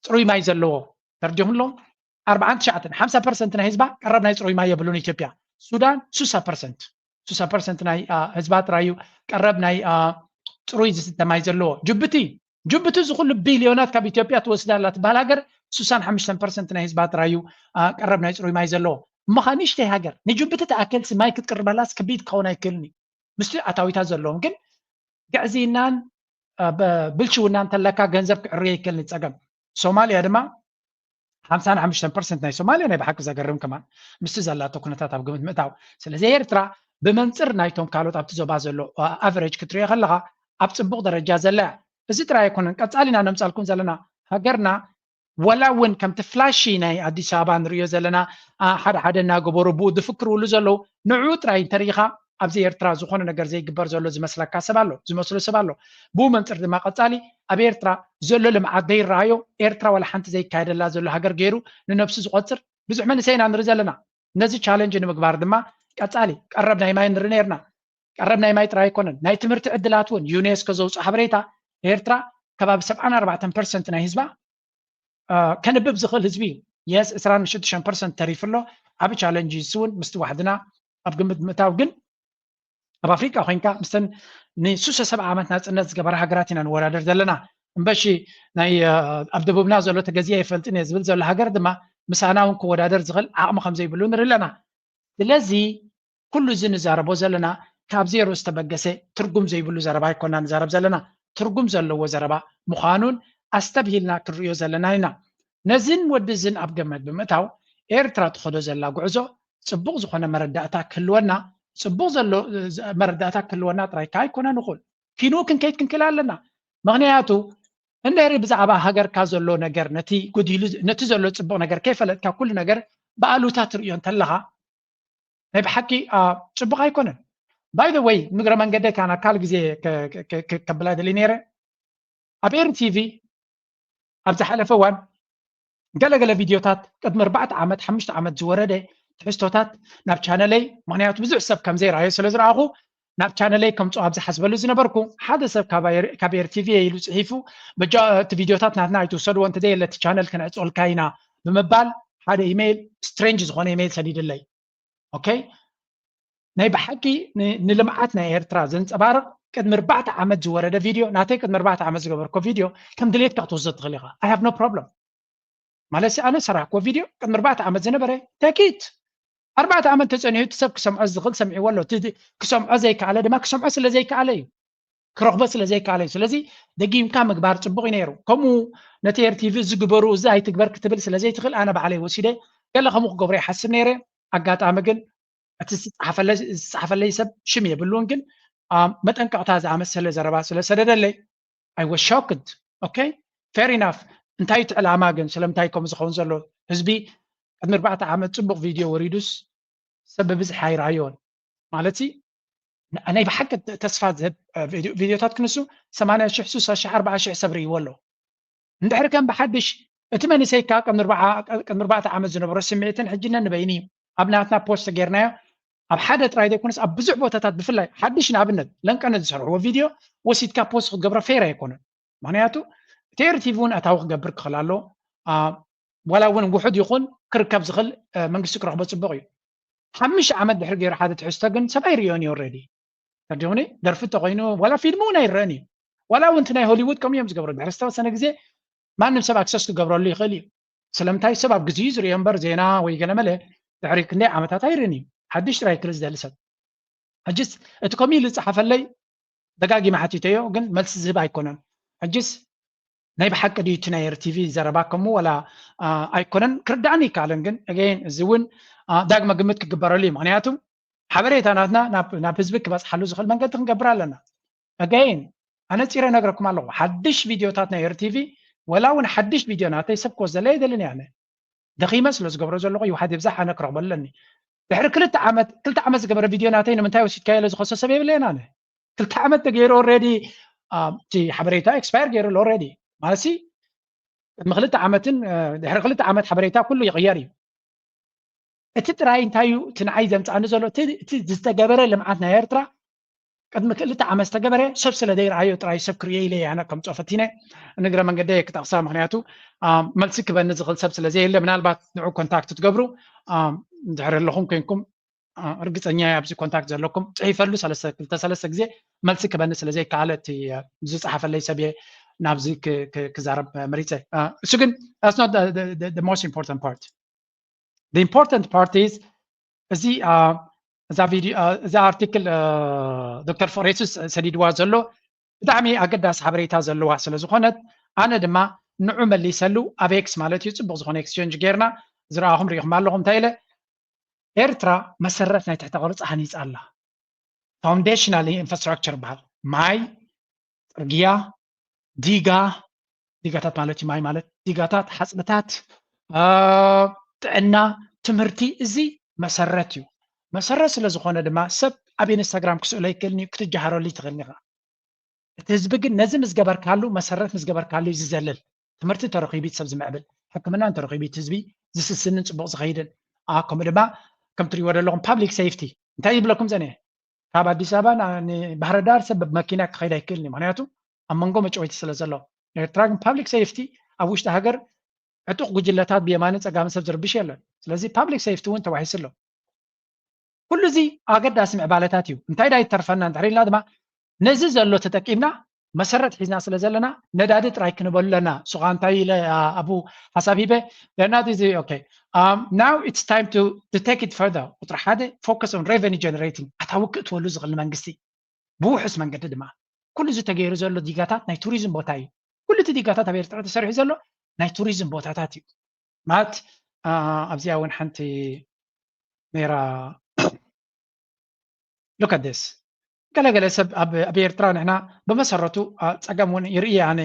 ጽሩይ ማይ ዘለዎ ተርዲኹም ኣለኹም። ኣርባዓን ትሽዓተን ሓምሳ ፐርሰንት ናይ ህዝባ ቀረብ ናይ ጽሩይ ማይ የብሉን። ኢትዮጵያ፣ ሱዳን ሱሳ ፐርሰንት፣ ሱሳ ፐርሰንት ናይ ህዝባ ጥራይ እዩ ቀረብ ናይ ጽሩይ ዝስተ ማይ ዘለዎ። ጅቡቲ፣ ጅቡቲ እዚ ኩሉ ቢልዮናት ካብ ኢትዮጵያ ትወስድ ኣላ ትበሃል ሃገር፣ ሱሳን ሓሙሽተን ፐርሰንት ናይ ህዝባ ጥራይ እዩ ቀረብ ናይ ጽሩይ ማይ ዘለዎ። እሞ ኸኣ ንእሽተይ ሃገር ንጅቡቲ ትኣክል ማይ ክትቅርበላስ ከቢድ ክኸውን ኣይክእልን እዩ። ምስቲ ኣታዊታት ዘለዎም ግን ግዕዝይናን ብልሽውና እንተለካ ገንዘብ ክዕርዮ ይክእል ንፀገም። ሶማልያ ድማ ሓምሳን ሓሙሽተን ፐርሰንት ናይ ሶማልያ ናይ ብሓቂ ዘገርም ከማን ምስቲ ዘላቶ ኩነታት ኣብ ግምት ምእታው። ስለዚ ኤርትራ ብመንፅር ናይቶም ካልኦት ኣብቲ ዞባ ዘሎ ኣቨሬጅ ክትሪኦ ከለካ ኣብ ፅቡቅ ደረጃ ዘላ እያ። እዚ ጥራይ ኣይኮነን፣ ቀፃሊ ኢና ነምፃልኩም ዘለና። ሃገርና ወላ እውን ከምቲ ፍላሺ ናይ ኣዲስ ኣበባ ንሪኦ ዘለና ሓደ ሓደ እናገበሩ ብኡ ዝፍክርውሉ ዘለዉ ንዕኡ ጥራይ እንተሪኢኻ ኣብዚ ኤርትራ ዝኾነ ነገር ዘይግበር ዘሎ ዝመስለካ ሰብ ኣሎ፣ ዝመስሎ ሰብ ኣሎ። ብኡ መንፅር ድማ ቀፃሊ ኣብ ኤርትራ ዘሎ ልምዓት ዘይረኣዮ፣ ኤርትራ ዋላ ሓንቲ ዘይካየደላ ዘሎ ሃገር ገይሩ ንነብሱ ዝቆፅር ብዙሕ መንእሰይ ኢና ንርኢ ዘለና። ነዚ ቻለንጅ ንምግባር ድማ ቀፃሊ ቀረብ ናይ ማይ ንርኢ ነርና። ቀረብ ናይ ማይ ጥራይ ኣይኮነን፣ ናይ ትምህርቲ ዕድላት እውን። ዩኔስኮ ዘውፅኦ ሓበሬታ ኤርትራ ከባቢ ሰብዓን ኣርባዕተን ፐርሰንት ናይ ህዝባ ከንብብ ዝኽእል ህዝቢ እዩ። የስ ዕስራን ሽዱሽተን ፐርሰንት ተሪፉ ኣሎ። ዓቢ ቻለንጅ እዩ። እሱ እውን ምስቲ ዋሕድና ኣብ ግምት ምእታው ግን ኣብ ኣፍሪቃ ኮይንካ ምስተን ንሱሰ ሰብዓ ዓመት ናፅነት ዝገበራ ሃገራት ኢና ንወዳደር ዘለና። እምበሺ ናይ ኣብ ደቡብና ዘሎ ተገዚኣ ይፈልጥን እየ ዝብል ዘሎ ሃገር ድማ ምሳና እውን ክወዳደር ዝኽእል ዓቕሚ ከም ዘይብሉ ንርኢ ኣለና። ስለዚ ኩሉ እዚ ንዛረቦ ዘለና ካብ ዜሮ ዝተበገሰ ትርጉም ዘይብሉ ዘረባ ኣይኮና ንዛረብ ዘለና፣ ትርጉም ዘለዎ ዘረባ ምዃኑን ኣስተብሂልና ክንርእዮ ዘለና ኢና። ነዝን ወድዝን ኣብ ገመት ብምእታው ኤርትራ ትኸዶ ዘላ ጉዕዞ ጽቡቕ ዝኾነ መረዳእታ ክህልወና፣ ጽቡቕ ዘሎ መረዳእታ ክህልወና ጥራይ ከኣ ኣይኮነ ንኹል ኪኑ ክንከይድ ክንክእል ኣለና። ምኽንያቱ እንድሕሪ ብዛዕባ ሃገርካ ዘሎ ነገር ነቲ ጉዲሉ ነቲ ዘሎ ጽቡቕ ነገር ከይፈለጥካ ኩሉ ነገር ብኣሉታ ትርእዮ እንተለኻ ናይ ብሓቂ ጽቡቕ ኣይኮነን። ባይ ዘ ወይ ምግረ መንገደ ካና ካል ግዜ ከብላ ደሊ ነይረ ኣብ ኤርን ቲቪ ኣብ ዝሓለፈ እዋን ገለገለ ቪድዮታት ቅድሚ ኣርባዕተ ዓመት ሓሙሽተ ዓመት ዝወረደ ትሕዝቶታት ናብ ቻነለይ፣ ምኽንያቱ ብዙሕ ሰብ ከም ዘይረኣዮ ስለ ዝረኣኹ ናብ ቻነለይ ከምፅኦ ኣብ ዝሓስበሉ ዝነበርኩ ሓደ ሰብ ካብ ኤር ቲቪ ኢሉ ፅሒፉ በጃ እቲ ቪድዮታት ናትና ኣይትውሰድዎ እንተዘየለ እቲ ቻነል ክነዕፅወልካ ኢና ብምባል ሓደ ኢሜይል ስትሬንጅ ዝኾነ ኢሜይል ሰዲድለይ። ኦኬ ናይ ብሓቂ ንልምዓት ናይ ኤርትራ ዘንፀባርቕ ቅድሚ ኣርባዕተ ዓመት ዝወረደ ቪድዮ ናተይ ቅድሚ ኣርባዕተ ዓመት ዝገበርኮ ቪድዮ ከም ድሌትካ ክትወስዶ ትኽእል ኢኻ። I have no problem ማለት ኣነ ሰራሕኮ ቪድዮ ቅድሚ ኣርባዕተ ዓመት ዝነበረ ተኪት ኣርባዕተ ዓመት ተፀኒሑ እቲ ሰብ ክሰምዖ ዝኽእል ሰሚዕዎ ኣሎ። ክሰምዖ ዘይከኣለ ድማ ክሰምዖ ስለ ዘይከኣለ እዩ። ክረኽቦ ስለ ዘይከኣለ እዩ። ስለዚ ደጊምካ ምግባር ፅቡቕ እዩ ነይሩ። ከምኡ ነቲ ኤርቲቪ እዚ ግበሩ እዚ ኣይትግበር ክትብል ስለ ዘይትኽእል ኣነ ባዕለይ ወሲደ ገለ ከምኡ ክገብሮ ይሓስብ ነይረ። ኣጋጣሚ ግን እቲ ዝፀሓፈለይ ሰብ ሽም የብሉን ግን መጠንቀቕታ ዝኣመሰለ ዘረባ ስለ ሰደደለይ I was shocked okay fair enough እንታይ እቲ ዕላማ ግን ስለምንታይ ከምኡ ዝኸውን ዘሎ ህዝቢ ቅድሚ ኣርባዕተ ዓመት ፅቡቕ ቪድዮ ወሪዱስ ሰብ ብብዝሒ ኣይረኣዮን ማለት ናይ ብሓቂ ተስፋ ዝህብ ቪድዮታት ክንሱ ሰማንያ ሽሕ ሱሳ ሽሕ ኣርባዓ ሽሕ ሰብ ርእይዎ ኣሎ እንድሕር ከም ብሓድሽ እቲ መንእሰይ ካብ ቅድሚ ኣርባዕተ ዓመት ዝነበሮ ስምዒትን ሕጂ ነንበይኒ ኣብ ናትና ፖስት ጌርናዮ ኣብ ሓደ ጥራይ ዘይኮነስ ኣብ ብዙሕ ቦታታት ብፍላይ ሓድሽ ንኣብነት ለንቀነ ዝሰርሕዎ ቪድዮ ወሲድካ ፖስት ክገብሮ ፌር ኣይኮነን ምክንያቱ እቲ ኤርቲቪ እውን ኣታዊ ክገብር ክኽእል ኣሎ ዋላ እውን ውሑድ ይኹን ክርከብ ዝኽእል መንግስቲ ክረኽቦ ፅቡቕ እዩ። ሓምሽ ዓመት ድሕሪ ገይሩ ሓደ ትሕዝቶ ግን ሰብ ኣይርእዮን እዩ። ኦልሬዲ ተርዲኹኒ ደርፊ እንተኮይኑ ዋላ ፊልም እውን ኣይረአን እዩ። ዋላ እውን እቲ ናይ ሆሊውድ ከምኡ እዮም ዝገብሩ። ድሕሪ ዝተወሰነ ግዜ ማንም ሰብ ኣክሰስ ክገብረሉ ይኽእል እዩ። ስለምንታይ ሰብ ኣብ ግዜኡ ዝርእዮ እምበር ዜና ወይ ገለመለ ድሕሪ ክንደይ ዓመታት ኣይርእን እዩ። ሓድሽ ጥራይ ክርኢ ዝደሊ ሰብ። ሕጅስ እቲ ከምኡ ኢሉ ዝፀሓፈለይ ደጋጊመ ሓቲተዮ፣ ግን መልሲ ዝህብ ኣይኮነን። ሕጅስ ናይ ብሓቂ ድዩ እቲ ናይ ኤርቲቪ ዘረባ ከምኡ ዋላ ኣይኮነን ክርዳእኒ ይከኣለን። ግን ኣገይን እዚ እውን ዳግመ ግምት ክግበረሉ እዩ። ምክንያቱ ሓበሬታ ናትና ናብ ህዝቢ ክበፅሓሉ ዝኽእል መንገዲ ክንገብር ኣለና። ኣገይን ኣነፂረ ነግረኩም ኣለኹ። ሓድሽ ቪድዮታት ናይ ኤርቲቪ ዋላ እውን ሓድሽ ቪድዮ ናተይ ሰብ ክወስደለይ ኣይደልን እየ። ኣነ ደኺመ ስለ ዝገብሮ ዘለኹ ይውሓድ ይብዛሕ ኣነ ክረኽቦ ኣለኒ። ድሕሪ ክልተ ዓመት ክልተ ዓመት ዝገበረ ቪድዮ ናተይ ንምንታይ ወሲድካዮ ኢለ ዝኸሶ ሰብ የብለየን። ኣነ ክልተ ዓመት ተገይሩ ኦልሬዲ እቲ ሓበሬታ ኤክስፓየር ገይሩ ኣሎ ኦልሬዲ። ማለት ቅድሚ ክልተ ዓመትን ድሕሪ ክልተ ዓመት ሓበሬታ ኩሉ ይቕየር እዩ። እቲ ጥራይ እንታይ እዩ እቲ ንዓይ ዘምፃኒ ዘሎ እቲ ዝተገበረ ልምዓት ናይ ኤርትራ ቅድሚ ክልተ ዓመት ዝተገበረ ሰብ ስለ ዘይረኣዮ ጥራይ ሰብ ክርእየ ኢለ ኣነ ከምፅኦ ፈቲነ። ንግረ መንገደ ክጠቕሳ ምክንያቱ መልሲ ክበኒ ዝኽእል ሰብ ስለ ዘየለ ምናልባት ንዑ ኮንታክት ትገብሩ ድሕሪ ኣለኹም ኮይንኩም እርግፀኛ ኣብዚ ኮንታክት ዘለኩም ፅሒፈሉ ሰለስተ ክልተ ሰለስተ ግዜ መልሲ ክበኒ ስለ ዘይከኣለ እቲ ዝፀሓፈለይ ሰብ እየ ናብዚ ክዛረብ መሪፀ። እሱ ግን that's not the most important part. The important part is እዚ እዛ ቪድዮ እዛ ኣርቲክል ዶክተር ፍቅሬሱስ ሰዲድዋ ዘሎ ብጣዕሚ ኣገዳሲ ሓበሬታ ዘለዋ ስለ ዝኾነት ኣነ ድማ ንዑ መሊሰሉ ኣብ ኤክስ ማለት እዩ ፅቡቅ ዝኾነ ኤክስቸንጅ ጌርና ዝረኣኹም ሪኢኹም ኣለኹም እንታይ ኢለ ኤርትራ መሰረት ናይ ትሕተ ቅርፂ ሃኒፃ ኣላ። ፋውንዴሽናል ኢንፍራስትራክቸር በሃል ማይ፣ ፅርግያ፣ ዲጋ፣ ዲጋታት ማለት እዩ ማይ ማለት ዲጋታት፣ ሓፅብታት፣ ጥዕና፣ ትምህርቲ እዚ መሰረት እዩ። መሰረት ስለ ዝኾነ ድማ ሰብ ኣብ ኢንስታግራም ክስእሎ ይክእልኒ ክትጀሃረሉ ይትኽእልኒ ኢኻ። እቲ ህዝቢ ግን ነዚ ምስ ገበርካሉ መሰረት ምስ ገበርካሉ እዩ ዝዘልል። ትምህርቲ እንተረኺቡ ሰብ ዝምዕብል፣ ሕክምና እንተረኺቡ ህዝቢ ዝስስንን ፅቡቕ ዝኸይድን። ከምኡ ድማ ከም ትሪእዎ ዘለኹም ፓብሊክ ሴፍቲ እንታይ ይብለኩም ዘነ ካብ ኣዲስ ኣበባ ንባህር ዳር ሰብ መኪና ክኸይድ ኣይክእልን እዩ። ምክንያቱ ኣብ መንጎ መጨወይቲ ስለ ዘሎ። ኤርትራ ግን ፓብሊክ ሴፍቲ ኣብ ውሽጢ ሃገር ዕጡቕ ጉጅለታት ብየማንን ፀጋምን ሰብ ዝርብሽ የለን። ስለዚ ፓብሊክ ሴፍቲ እውን ተዋሒሱ ኣሎ። ኩሉ እዚ ኣገዳሲ ምዕባለታት እዩ። እንታይ ዳ ይተርፈና እንድሕር ኢልና ድማ ነዚ ዘሎ ተጠቂምና መሰረት ሒዝና ስለ ዘለና ነዳዲ ጥራይ ክንበሉ ኣለና። ሱኻ እንታይ ኢለ ኣብኡ ሓሳብ ሂበ ደናት እዚ okay now it's time to take it further. ቁፅሪ ሓደ focus on revenue generating ኣታዊ ክእትወሉ ዝኽእል መንግስቲ ብውሑስ መንገዲ ድማ ኩሉ እዚ ተገይሩ ዘሎ ዲጋታት ናይ ቱሪዝም ቦታ እዩ። ኩሉ እቲ ዲጋታት ኣብ ኤርትራ ተሰሪሑ ዘሎ ናይ ቱሪዝም ቦታታት እዩ። ማለት ኣብዚኣ እውን ሓንቲ ነይራ look at this ገለገለ ሰብ ኣብ ኤርትራ ንሕና ብመሰረቱ ፀገም እውን ይርኢ ኣነ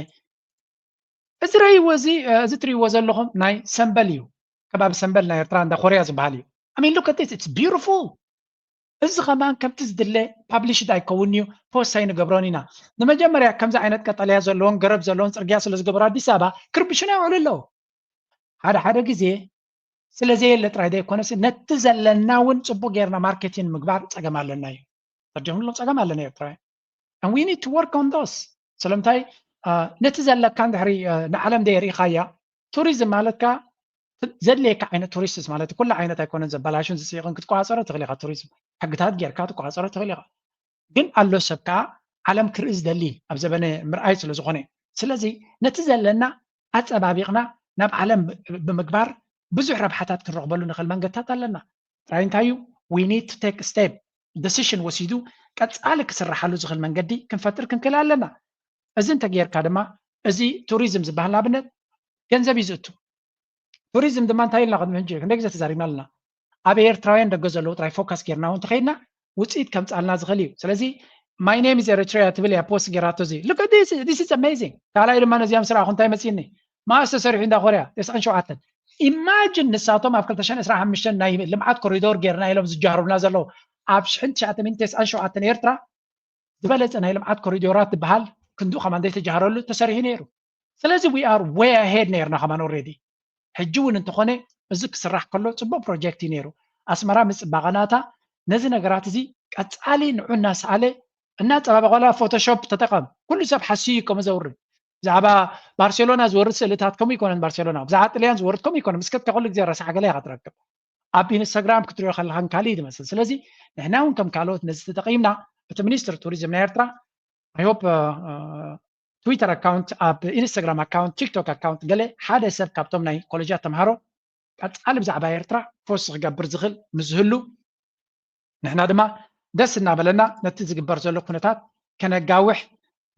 እዚ ረእይዎ እዚ እዚ ትርእይዎ ዘለኹም ናይ ሰምበል እዩ። ከባቢ ሰምበል ናይ ኤርትራ እንዳ ኮርያ ዝበሃል እዩ። I mean look at this it's beautiful። እዚ ከማን ከምቲ ዝድለ ፓብሊሽድ ኣይከውን እዩ። ፖስት ኣይንገብሮን ኢና። ንመጀመርያ ከምዚ ዓይነት ቀጠልያ ዘለዎን ገረብ ዘለዎን ፅርግያ ስለ ዝገበሩ ኣዲስ ኣበባ ክርብሹና ይውዕሉ ኣለዉ። ሓደ ሓደ ግዜ ስለ ዘየለ ጥራይ ዘይኮነስ ነቲ ዘለና እውን ፅቡቅ ጌርና ማርኬቲን ምግባር ፀገም ኣለና እዩ። ተርዲኹም ሎም ፀገም ኣለና ኤርትራውያን and we need to work on those። ስለምንታይ ነቲ ዘለካ እንድሕሪ ንዓለም ደየርኢኻያ ቱሪዝም ማለት ከ ዘድልየካ ዓይነት ቱሪስትስ ማለት ኩሉ ዓይነት ኣይኮነን ዘበላሹን ዝስይቕን ክትቆፃፀሮ ትኽእል ኢኻ። ቱሪዝም ሕግታት ጌርካ ትቆፃፀሮ ትኽእል ኢኻ። ግን ኣሎ ሰብ ከዓ ዓለም ክርኢ ዝደሊ ኣብ ዘበነ ምርኣይ ስለ ዝኾነ ስለዚ ነቲ ዘለና ኣፀባቢቕና ናብ ዓለም ብምግባር ብዙሕ ረብሓታት ክንረኽበሉ ንኽእል መንገድታት ኣለና። ጥራይ እንታይ እዩ we need to take step decision ወሲዱ ቀፃሊ ክስራሓሉ ዝኽእል መንገዲ ክንፈጥር ክንክእል ኣለና። እዚ እንተጌርካ ድማ እዚ ቱሪዝም ዝበሃል ንኣብነት ገንዘብ እዩ ዝእቱ። ቱሪዝም ድማ እንታይ ኢልና ቅድሚ ሕጂ ክንደይ ግዜ ተዛሪብና ኣለና። ኣብ ኤርትራውያን ደገ ዘለዉ ጥራይ ፎካስ ጌርና እውን ተኸይድና ውፅኢት ከምፃልና ዝኽእል እዩ። ስለዚ my name is Eritrea ትብል እያ ፖስት ጌራቶ እዚ look at this this is amazing። ካልኣይ ድማ ነዚኣ ምስ ረኣኹ እንታይ መፂኒ ማእስ ተሰሪሑ እንዳ ኮርያ ተስዓን ሸውዓተን ኢማጅን ንሳቶም ኣብ ክልተ ሽሕን ዕስራን ሓሙሽተን ናይ ልምዓት ኮሪዶር ጌርና ኢሎም ዝጃሩና ዘለዉ ኣብ ሽሕን ትሽዓተ ሚእትን ተስዓን ሸውዓተን ኤርትራ ዝበለፀ ናይ ልምዓት ኮሪዶራት ዝበሃል ክንድኡ ከማን ዘይተጃሃረሉ ተሰሪሑ ነይሩ። ስለዚ we are way ahead ነይርና ከማን already። ሕጂ እውን እንተኾነ እዚ ክስራሕ ከሎ ፅቡቅ ፕሮጀክት እዩ ነይሩ። ኣስመራ ምስ ፅባቐ ናታ ነዚ ነገራት እዚ ቀፃሊ ንዑ እናሰኣለ እናፀባበቐ ዋላ ፎቶሾፕ ተጠቐም ኩሉ ሰብ ሓስዩ እዩ ከምኡ ዘውርድ ብዛዕባ ባርሴሎና ዝወርድ ስእልታት ከምኡ ይኮነን። ባርሴሎና ብዛዕባ ጥልያን ዝወርድ ከምኡ ይኮነን። ምስከትካ ኩሉ ግዜ ረሳሕ ገለ ኢኻ ትረክብ። ኣብ ኢንስታግራም ክትሪኦ ከለኻን ካልእ እዩ ዝመስል። ስለዚ ንሕና እውን ከም ካልኦት ነዚ ተጠቒምና፣ እቲ ሚኒስትር ቱሪዝም ናይ ኤርትራ፣ I hope ትዊተር ኣካውንት፣ ኣብ ኢንስታግራም ኣካውንት፣ ቲክቶክ ኣካውንት፣ ገለ ሓደ ሰብ ካብቶም ናይ ኮሌጃት ተምሃሮ ቀጻሊ ብዛዕባ ኤርትራ ፖስት ክገብር ዝኽእል ምስ ዝህሉ፣ ንሕና ድማ ደስ እናበለና ነቲ ዝግበር ዘሎ ኩነታት ከነጋውሕ፣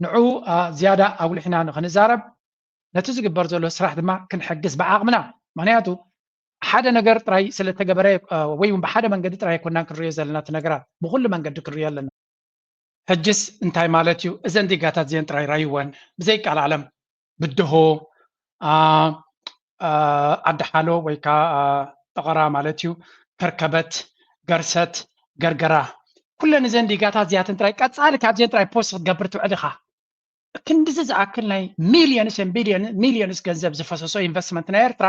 ንዕኡ ዝያዳ ኣጉሊሕና ንኽንዛረብ፣ ነቲ ዝግበር ዘሎ ስራሕ ድማ ክንሕግዝ ብዓቕምና። ምኽንያቱ ሓደ ነገር ጥራይ ስለተገበረ ወይ እውን ብሓደ መንገዲ ጥራይ ኣይኮናን ክንሪኦ ዘለና እቲ ነገራት፣ ብኩሉ መንገዲ ክንሪኦ ኣለና። ሕጅስ እንታይ ማለት እዩ? እዘን ዲጋታት እዚአን ጥራይ ራይወን፣ ብዘይ ቃል ዓለም ብድሆ፣ ዓዲ ሓሎ ወይ ከዓ ጠቐራ ማለት እዩ፣ ከርከበት፣ ገርሰት፣ ገርገራ፣ ኩለን እዘን ዲጋታት እዚኣተን ጥራይ ቀጻሊ ካብዚአን ጥራይ ፖስት ክትገብር ትውዕል ኢኻ። ክንድዚ ዝኣክል ናይ ሚሊዮንስ ቢሊዮን ሚሊዮንስ ገንዘብ ዝፈሰሶ ኢንቨስትመንት ናይ ኤርትራ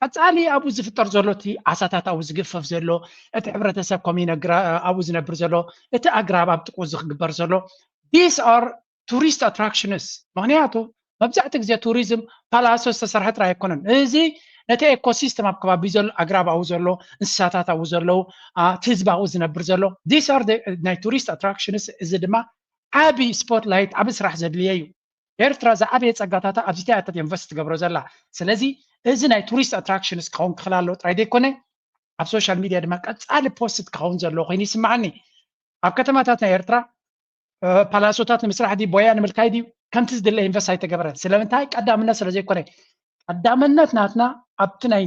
ቀጻሊ ኣብኡ ዝፍጠር ዘሎ፣ እቲ ዓሳታት ኣብኡ ዝግፈፍ ዘሎ፣ እቲ ሕብረተሰብ ከምኡ ይነግራ ኣብኡ ዝነብር ዘሎ፣ እቲ ኣግራብ ኣብ ጥቁ ዝግበር ዘሎ፣ these are tourist attractions። ምኽንያቱ መብዛሕትኡ ግዜ ቱሪዝም ፓላሶ ዝተሰርሐ ጥራይ ኣይኮነን። እዚ ነቲ ኤኮሲስተም ኣብ ከባቢ ዘሎ፣ ኣግራብ ኣብኡ ዘሎ፣ እንስሳታት ኣብኡ ዘለዉ፣ እቲ ህዝቢ ኣብኡ ዝነብር ዘሎ፣ these are ናይ ቱሪስት ኣትራክሽንስ። እዚ ድማ ዓቢ ስፖትላይት፣ ዓቢ ስራሕ ዘድልየ እዩ። ኤርትራ ዝዓበየ ጸጋታታ ኣብዚታት ኢንቨስት ትገብሮ ዘላ። ስለዚ እዚ ናይ ቱሪስት ኣትራክሽንስ ክኸውን ክኽእል ኣለዎ ጥራይ ዘይኮነ፣ ኣብ ሶሻል ሚድያ ድማ ቀጻሊ ፖስት ክኸውን ዘለዎ ኮይኑ ይስምዓኒ። ኣብ ከተማታት ናይ ኤርትራ ፓላሶታት ንምስራሕ ድዩ፣ ቦያ ንምልካይ ድዩ፣ ከምቲ ዝድለ ኢንቨስት ኣይተገበረን። ስለምንታይ? ቀዳምነት ስለ ዘይኮነ። ቀዳምነት ናትና ኣብቲ ናይ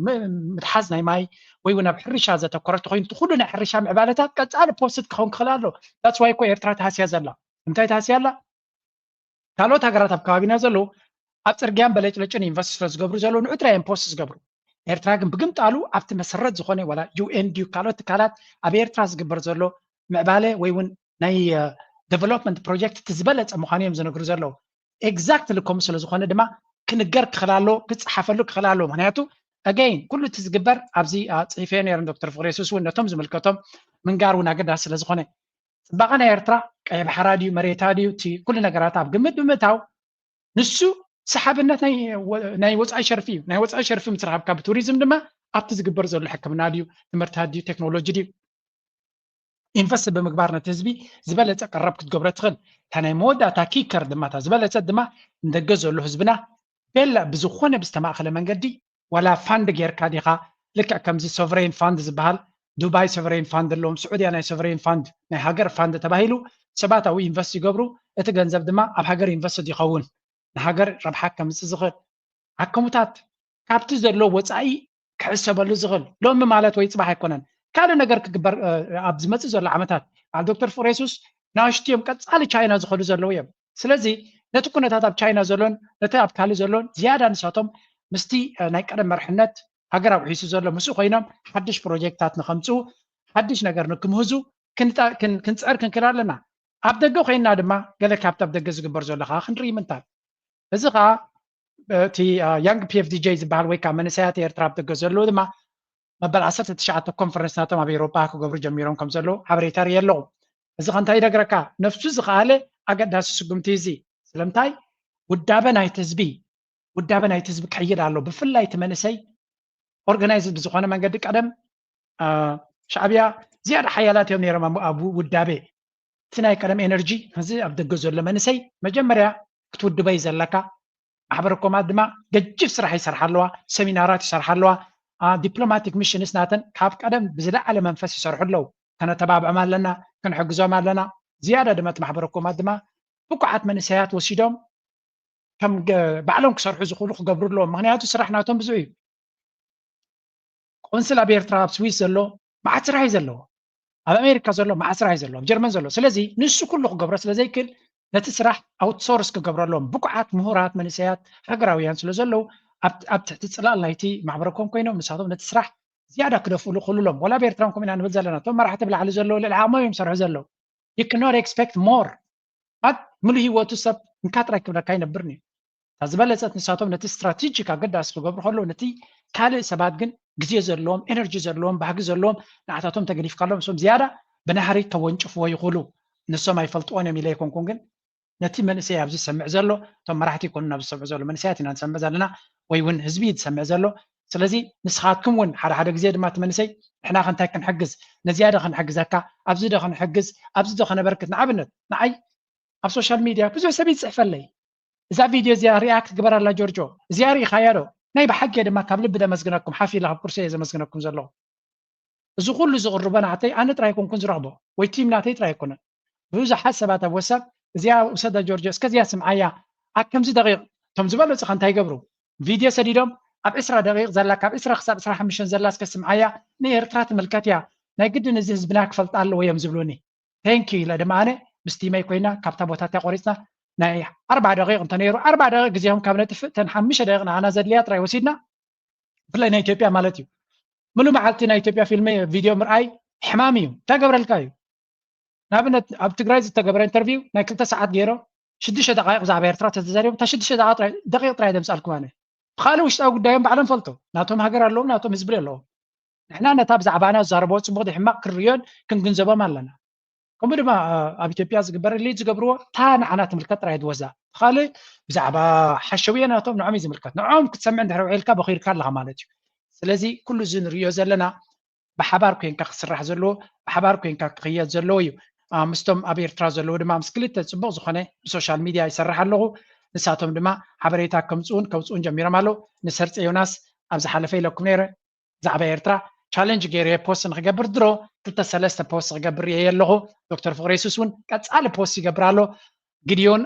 ምትሓዝ ናይ ማይ ወይ እውን ኣብ ሕርሻ ዘተኮረ ተኮይኑ፣ እቲ ኩሉ ናይ ሕርሻ ምዕባለታት ቀጻሊ ፖስት ክኸውን ክኽእል ኣሎ። that's why እኮ ኤርትራ ተሃስያ ዘላ። እንታይ ተሃስያ ኣላ? ካልኦት ሃገራት ኣብ ከባቢና ዘለዉ ኣብ ጽርግያን በለጭለጭን ኢንቨስት ስለ ዝገብሩ ዘለዉ ንዑ ጥራይ እዮም ፖስት ዝገብሩ። ኤርትራ ግን ብግምጣሉ ኣብቲ መሰረት ዝኾነ ዋላ ዩ ኤን ድዩ ካልኦት ትካላት ኣብ ኤርትራ ዝግበር ዘሎ ምዕባለ ወይ እውን ናይ ዴቨሎፕመንት ፕሮጀክት እቲ ዝበለጸ ምዃኑ እዮም ዝነግሩ ዘለዉ። ኤግዛክትሊ ከምኡ ስለ ዝኾነ ድማ ክንገር ክኽእል ኣለዎ፣ ክጸሓፈሉ ክኽእል ኣለዎ። ምኽንያቱ ኣገይን ኩሉ እቲ ዝግበር ኣብዚ ጽሒፈዮ ነይረ፣ ዶክተር ፍቕሬሱስ እውን ነቶም ዝምልከቶም ምንጋር እውን ኣገዳሲ ስለ ዝኾነ። ጽባቐ ናይ ኤርትራ ቀይ ባሕራ ድዩ መሬታ ድዩ እቲ ኩሉ ነገራት ኣብ ግምት ብምእታው ንሱ ሰሓብነት ናይ ወፃኢ ሸርፊ እዩ። ናይ ወፃኢ ሸርፊ ምስ ረኸብካ ብቱሪዝም ድማ ኣብቲ ዝግበር ዘሎ ሕክምና ድዩ ትምህርታት ድዩ ቴክኖሎጂ ድዩ ኢንቨስት ብምግባር ነቲ ህዝቢ ዝበለፀ ቀረብ ክትገብሮ ትኽእል። እታ ናይ መወዳእታ ኪከር ድማ እታ ዝበለፀት ድማ ንደገ ዘሎ ህዝብና ቤላ ብዝኾነ ብዝተማእኸለ መንገዲ ዋላ ፋንድ ጌርካ ዲኻ ልክዕ ከምዚ ሶቨሬን ፋንድ ዝበሃል ዱባይ ሶቨሬን ፋንድ ኣለዎም ስዑድያ ናይ ሶቨሬን ፋንድ ናይ ሃገር ፋንድ ተባሂሉ ሰባት ኣብኡ ኢንቨስት ይገብሩ እቲ ገንዘብ ድማ ኣብ ሃገር ኢንቨስት ይኸውን ንሃገር ረብሓ ከምፅእ ዝኽእል ኣከሙታት ካብቲ ዘሎ ወፃኢ ክሕሰበሉ ዝኽእል ሎሚ ማለት ወይ ፅባሕ ኣይኮነን ካልእ ነገር ክግበር ኣብ ዝመፅእ ዘሎ ዓመታት ኣብ ዶክተር ፍሬሱስ ናሽቱ እዮም ቀፃሊ ቻይና ዝኸዱ ዘለዉ እዮም ስለዚ ነቲ ኩነታት ኣብ ቻይና ዘሎን ነቲ ኣብ ካልእ ዘሎን ዝያዳ ንሳቶም ምስቲ ናይ ቀደም መርሕነት ሃገር ኣውሒሱ ዘሎ ምስኡ ኮይኖም ሓድሽ ፕሮጀክትታት ንኸምፅኡ ሓድሽ ነገር ንክምህዙ ክንፅዕር ክንክእል ኣለና ኣብ ደገ ኮይንና ድማ ገለ ካብቲ ኣብ ደገ ዝግበር ዘሎ ከዓ ክንርኢ ምንታል እዚ ከዓ እቲ ያንግ ፒኤፍዲጄ ዝበሃል ወይ ከዓ መንእሰያት ኤርትራ ኣብ ደገ ዘለዉ ድማ መበል ዓሰርተ ትሽዓተ ኮንፈረንስ ናቶም ኣብ ኤውሮጳ ክገብሩ ጀሚሮም ከም ዘለዉ ሓበሬታ ርእየ ኣለኹ እዚ ከንታይ ይነግረካ ነፍሱ ዝኸኣለ ኣገዳሲ ስጉምቲ እዚ ስለምንታይ ውዳበ ናይቲ ህዝቢ ውዳበ ናይቲ ህዝቢ ክሕይል ኣሎ ብፍላይ እቲ መንእሰይ ኦርጋናይዝድ ብዝኾነ መንገዲ ቀደም ሻዕብያ ዝያዳ ሓያላት እዮም ነይሮም ኣብ ውዳቤ እቲ ናይ ቀደም ኤነርጂ እዚ ኣብ ደገ ዘሎ መንእሰይ መጀመርያ ክትውድበይ ዘለካ ማሕበረ ኮማት ድማ ገጅፍ ስራሕ ይሰርሓ ኣለዋ ሰሚናራት ይሰርሓ ኣለዋ ዲፕሎማቲክ ሚሽንስ ናተን ካብ ቀደም ብዝለዓለ መንፈስ ይሰርሑ ኣለዉ ከነተባብዖም ኣለና ክንሕግዞም ኣለና ዝያዳ ድማ እቲ ማሕበረ ኮማት ድማ ብቁዓት መንእሰያት ወሲዶም ከም ባዕሎም ክሰርሑ ዝኽእሉ ክገብሩ ኣለዎም ምክንያቱ ስራሕ ናቶም ብዙ እዩ ቆንስል ኣብ ኤርትራ ኣብ ስዊስ ዘሎ መዓት ስራሕ እዩ ዘለዎ ኣብ ኣሜሪካ ዘሎ መዓት ስራሕ እዩ ዘለዎ ኣብ ጀርመን ዘሎ ስለዚ ንሱ ኩሉ ክገብሮ ስለ ዘይክእል ነቲ ስራሕ ኣውትሶርስ ክገብረሎም ብቁዓት ምሁራት መንእሰያት ሃገራውያን ስለ ዘለዉ ኣብ ትሕቲ ፅላል ናይቲ ማሕበረ ኮም ኮይኖም ንሳቶም ነቲ ስራሕ ዝያዳ ክደፍእሉ ክኽእሉ ኣለዎም ወላ ኣብ ኤርትራ ከምኡ ኢና ንብል ዘለና እቶም መራሕቲ ብላዕሊ ዘለዉ ልዕሊ ዓቕሞም እዮም ይሰርሑ ዘለዉ you cannot expect more ማለት ምሉእ ህይወቱ ሰብ እንካ ጥራይ ክብለካ ይነብርን እዩ እታ ዝበለፀት ንሳቶም ነቲ ስትራቴጂክ ኣገዳሲ ክገብሩ ከለዉ ነቲ ካልእ ሰባት ግን ግዜ ዘለዎም ኤነርጂ ዘለዎም ባህጊ ዘለዎም ንዓታቶም ተገዲፍካሎም እሶም ዝያዳ ብናህሪ ከወንጭፍዎ ይኽእሉ ንሶም ኣይፈልጥዎን እዮም ኢለ ኣይኮንኩን ግን ነቲ መንእሰይ ኣብዚ ዝሰምዕ ዘሎ፣ እቶም መራሕቲ ይኮኑ ኣብዚ ዝሰምዑ ዘሎ፣ መንእሰያት ኢና ንሰምዕ ዘለና፣ ወይ እውን ህዝቢ እዩ ዝሰምዕ ዘሎ። ስለዚ ንስኻትኩም እውን ሓደ ሓደ ግዜ ድማ እቲ መንእሰይ ንሕና ከ እንታይ ክንሕግዝ፣ ነዚኣ ዶ ክንሕግዘካ፣ ኣብዚ ዶ ክንሕግዝ፣ ኣብዚ ዶ ከነበርክት። ንኣብነት ንዓይ ኣብ ሶሻል ሚድያ ብዙሕ ሰብ ይፅሕፈለይ፣ እዛ ቪድዮ እዚኣ ሪኣክት ግበራላ ጆርጆ፣ እዚኣ ርኢኻያ ዶ? ናይ ብሓቂ ድማ ካብ ልቢ ደመስግነኩም፣ ሓፍ ኢለ ካብ ኩርሲ እየ ዘመስግነኩም ዘለኹ። እዚ ኩሉ ዝቕርቦ ናተይ ኣነ ጥራይ ኣይኮንኩን ዝረኽቦ፣ ወይ ቲም ናተይ ጥራይ ኣይኮነን። ብዙሓት ሰባት ኣብ ወሳብ እዚኣ ውሰዳ ጆርጆ፣ እስከ እዚኣ ስምዓያ፣ ኣብ ከምዚ ደቂቕ እቶም ዝበለጹኻ እንታይ ይገብሩ? ቪድዮ ሰዲዶም ኣብ ዕስራ ደቂቕ ዘላ፣ ካብ ዕስራ ክሳብ ዕስራ ሓሙሽተ ዘላ እስከ ስምዓያ፣ ንኤርትራ ትምልከት እያ፣ ናይ ግድን እዚ ህዝብና ክፈልጣ ኣለዎ እዮም ዝብሉኒ። ቴንኪ ኢለ ድማ ኣነ ምስ ቲመይ ኮይና ካብታ ቦታ እቲኣ ቆሪፅና ናይ ኣርባዓ ደቂቕ እንተነይሩ ኣርባዓ ደቂቕ ግዜኹም ካብ ነጥፍእ እተን ሓሙሽተ ደቂቕ ንዓና ዘድልያ ጥራይ ወሲድና፣ ብፍላይ ናይ ኢትዮጵያ ማለት እዩ። ሙሉእ መዓልቲ ናይ ኢትዮጵያ ፊልም ቪድዮ ምርኣይ ሕማም እዩ። እንታይ ገብረልካ እዩ? ንኣብነት ኣብ ትግራይ ዝተገበረ ኢንተርቪው ናይ ክልተ ሰዓት ገይሮ ሽዱሽተ ደቃይቕ ብዛዕባ ኤርትራ ተተዛሪቦም እታ ሽዱሽተ ደቂቕ ጥራይ ደምፃልኩም ኣነ። ብካልእ ውሽጣዊ ጉዳዮም ባዕሎም ፈልጡ። ናቶም ሃገር ኣለዎም፣ ናቶም ህዝቢ ኣለዎም። ንሕና ነታ ብዛዕባና ዝዛረብዎ ጽቡቕ ድዩ ሕማቕ ክንርእዮን ክንግንዘቦም ኣለና። ከምኡ ድማ ኣብ ኢትዮጵያ ዝግበር ሊድ ዝገብርዎ እታ ንዓና ትምልከት ጥራይ ድወዛ። ካልእ ብዛዕባ ሓሸውየ ናቶም ንዖም እዩ ዝምልከት። ንዖም ክትሰምዕ እንድሕር ውዒልካ በኺርካ ኣለኻ ማለት እዩ። ስለዚ ኩሉ እዚ ንርእዮ ዘለና ብሓባር ኮንካ ክስራሕ ዘለዎ፣ ብሓባር ኮንካ ክኽየድ ዘለዎ እዩ። ምስቶም ኣብ ኤርትራ ዘለዉ ድማ ምስ ክልተ ጽቡቕ ዝኾነ ብሶሻል ሚድያ ይሰርሕ ኣለኹ። ንሳቶም ድማ ሓበሬታ ከምጽኡን ከውጽኡን ጀሚሮም ኣለዉ። ንሰርጸ ዮናስ ኣብ ዝሓለፈ ኢለኩም ነይረ። ብዛዕባ ኤርትራ ቻለንጅ ገይረ ፖስት ንክገብር ድሮ ክልተ ሰለስተ ፖስት ክገብር እየ ኣለኹ። ዶክተር ፍቅሬሱስ እውን ቀጻሊ ፖስት ይገብር ኣሎ። ግድዮን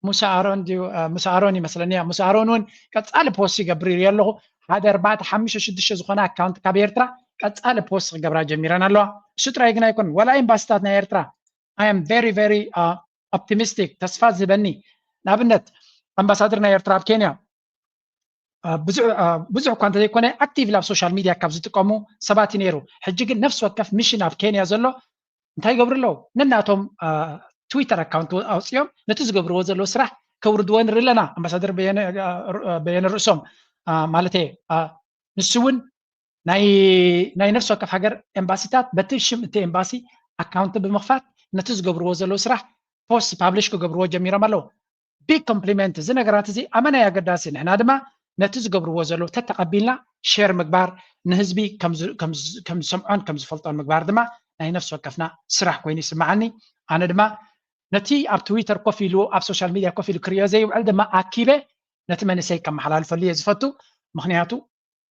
ሙሳ ኣሮን ድዩ ሙሳ ኣሮን ይመስለኒ ሙሳ ኣሮን እውን ቀጻሊ ፖስት ይገብር እየ ኣለኹ። ሓደ ኣርባዕተ ሓሙሽተ ሽዱሽተ ዝኾነ ኣካውንት ካብ ኤርትራ ቀጻሊ ፖስት ክገብራ ጀሚረን ኣለዋ። እሱ ጥራይ ግን ኣይኮን ወላ ኤምባሲታት ናይ ኤርትራ I am very very optimistic ተስፋ ዝህበኒ ንኣብነት ኣምባሳደር ናይ ኤርትራ ኣብ ኬንያ ብዙሕ እኳ እንተዘይኮነ ኣክቲቭ ኣብ ሶሻል ሚድያ ካብ ዝጥቀሙ ሰባት እዩ ነይሩ። ሕጂ ግን ነፍሲ ወከፍ ሚሽን ኣብ ኬንያ ዘሎ እንታይ ይገብሩ ኣለዉ? ነናቶም ትዊተር ኣካውንት ኣውፅኦም ነቲ ዝገብርዎ ዘለዉ ስራሕ ከውርድዎ ንርኢ ኣለና። ኣምባሳደር በየነ ርእሶም ማለት ንሱ እውን ናይ ነፍሲ ወከፍ ሃገር ኤምባሲታት በቲ ሽም እቲ ኤምባሲ ኣካውንት ብምኽፋት ነቲ ዝገብርዎ ዘለዉ ስራሕ ፖስት ፓብሊሽ ክገብርዎ ጀሚሮም ኣለዉ። ቢግ ኮምፕሊመንት እዚ ነገራት እዚ ኣመናይ ኣገዳሲ ንሕና ድማ ነቲ ዝገብርዎ ዘለዉ ተተቐቢልና ሸር ምግባር ንህዝቢ ከም ዝሰምዖን ከም ዝፈልጦን ምግባር ድማ ናይ ነፍሲ ወከፍና ስራሕ ኮይኑ ይስምዓኒ። ኣነ ድማ ነቲ ኣብ ትዊተር ኮፍ ኢሉ ኣብ ሶሻል ሚድያ ኮፍ ኢሉ ክሪኦ ዘይውዕል ድማ ኣኪበ ነቲ መንእሰይ ከመሓላልፈሉ እየ ዝፈቱ። ምክንያቱ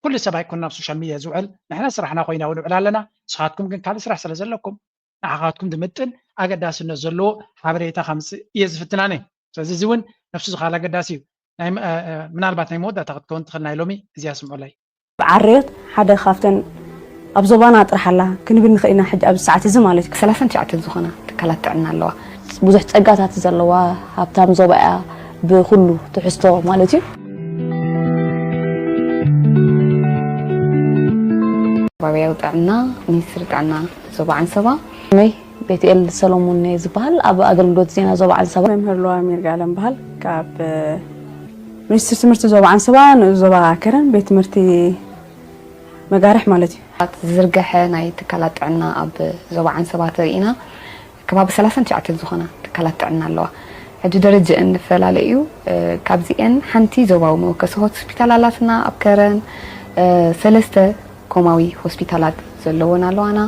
ኩሉ ሰብ ኣይኮን ናብ ሶሻል ሚድያ ዝውዕል። ንሕና ስራሕና ኮይና እውን ውዕል ኣለና። ንስኻትኩም ግን ካልእ ስራሕ ስለ ዘለኩም ንዓኻትኩም ዝምጥን ኣገዳስነት ዘለዎ ሓበሬታ ከምፅእ እየ ዝፍትናነ። ስለዚ እዚ እውን ነፍሱ ዝኻል ኣገዳሲ እዩ። ምናልባት ናይ መወዳእታ ክትከውን ትኽእል ናይ ሎሚ እዚኣ ስምዑለይ። ብዓርዮት ሓደ ካብተን ኣብ ዞባና ጥራሕ ኣላ ክንብል ንኽእል ኢና። ሕጂ ኣብዚ ሰዓት እዚ ማለት እዩ። ሰላሳን ትሽዓተን ዝኾና ትካላት ጥዕና ኣለዋ። ብዙሕ ጸጋታት ዘለዋ ሃብታም ዞባ እያ ብኹሉ ትሕዝቶ ማለት እዩ። ከባቢያዊ ጥዕና፣ ሚኒስትሪ ጥዕና ዞባ ዓንሰባ። መይ ቤትኤል ሰሎሞን እየ ዝበሃል። ኣብ ኣገልግሎት ዜና ዞባ ዓንሰባ። መምህር ሉዋም ይርጋለም በሃል። ካብ ሚኒስትሪ ትምህርቲ ዞባ ዓንሰባ ንኡስ ዞባ ከረን ቤት ትምህርቲ መጋርሕ ማለት እዩ። ዝርገሐ ናይ ትካላት ጥዕና ኣብ ዞባ ዓንሰባ ተሪኢና ከባቢ ሰላሳን ትሽዓተን ዝኾና ትካላት ጥዕና ኣለዋ። ሕጂ ደረጀአን ንፈላለ እዩ። ካብዚአን ሓንቲ ዞባዊ መወከሲ ሆስፒታል ኣላትና ኣብ ከረን ሰለስተ ኮማዊ ሆስፒታላት ዘለወን ኣለዋና።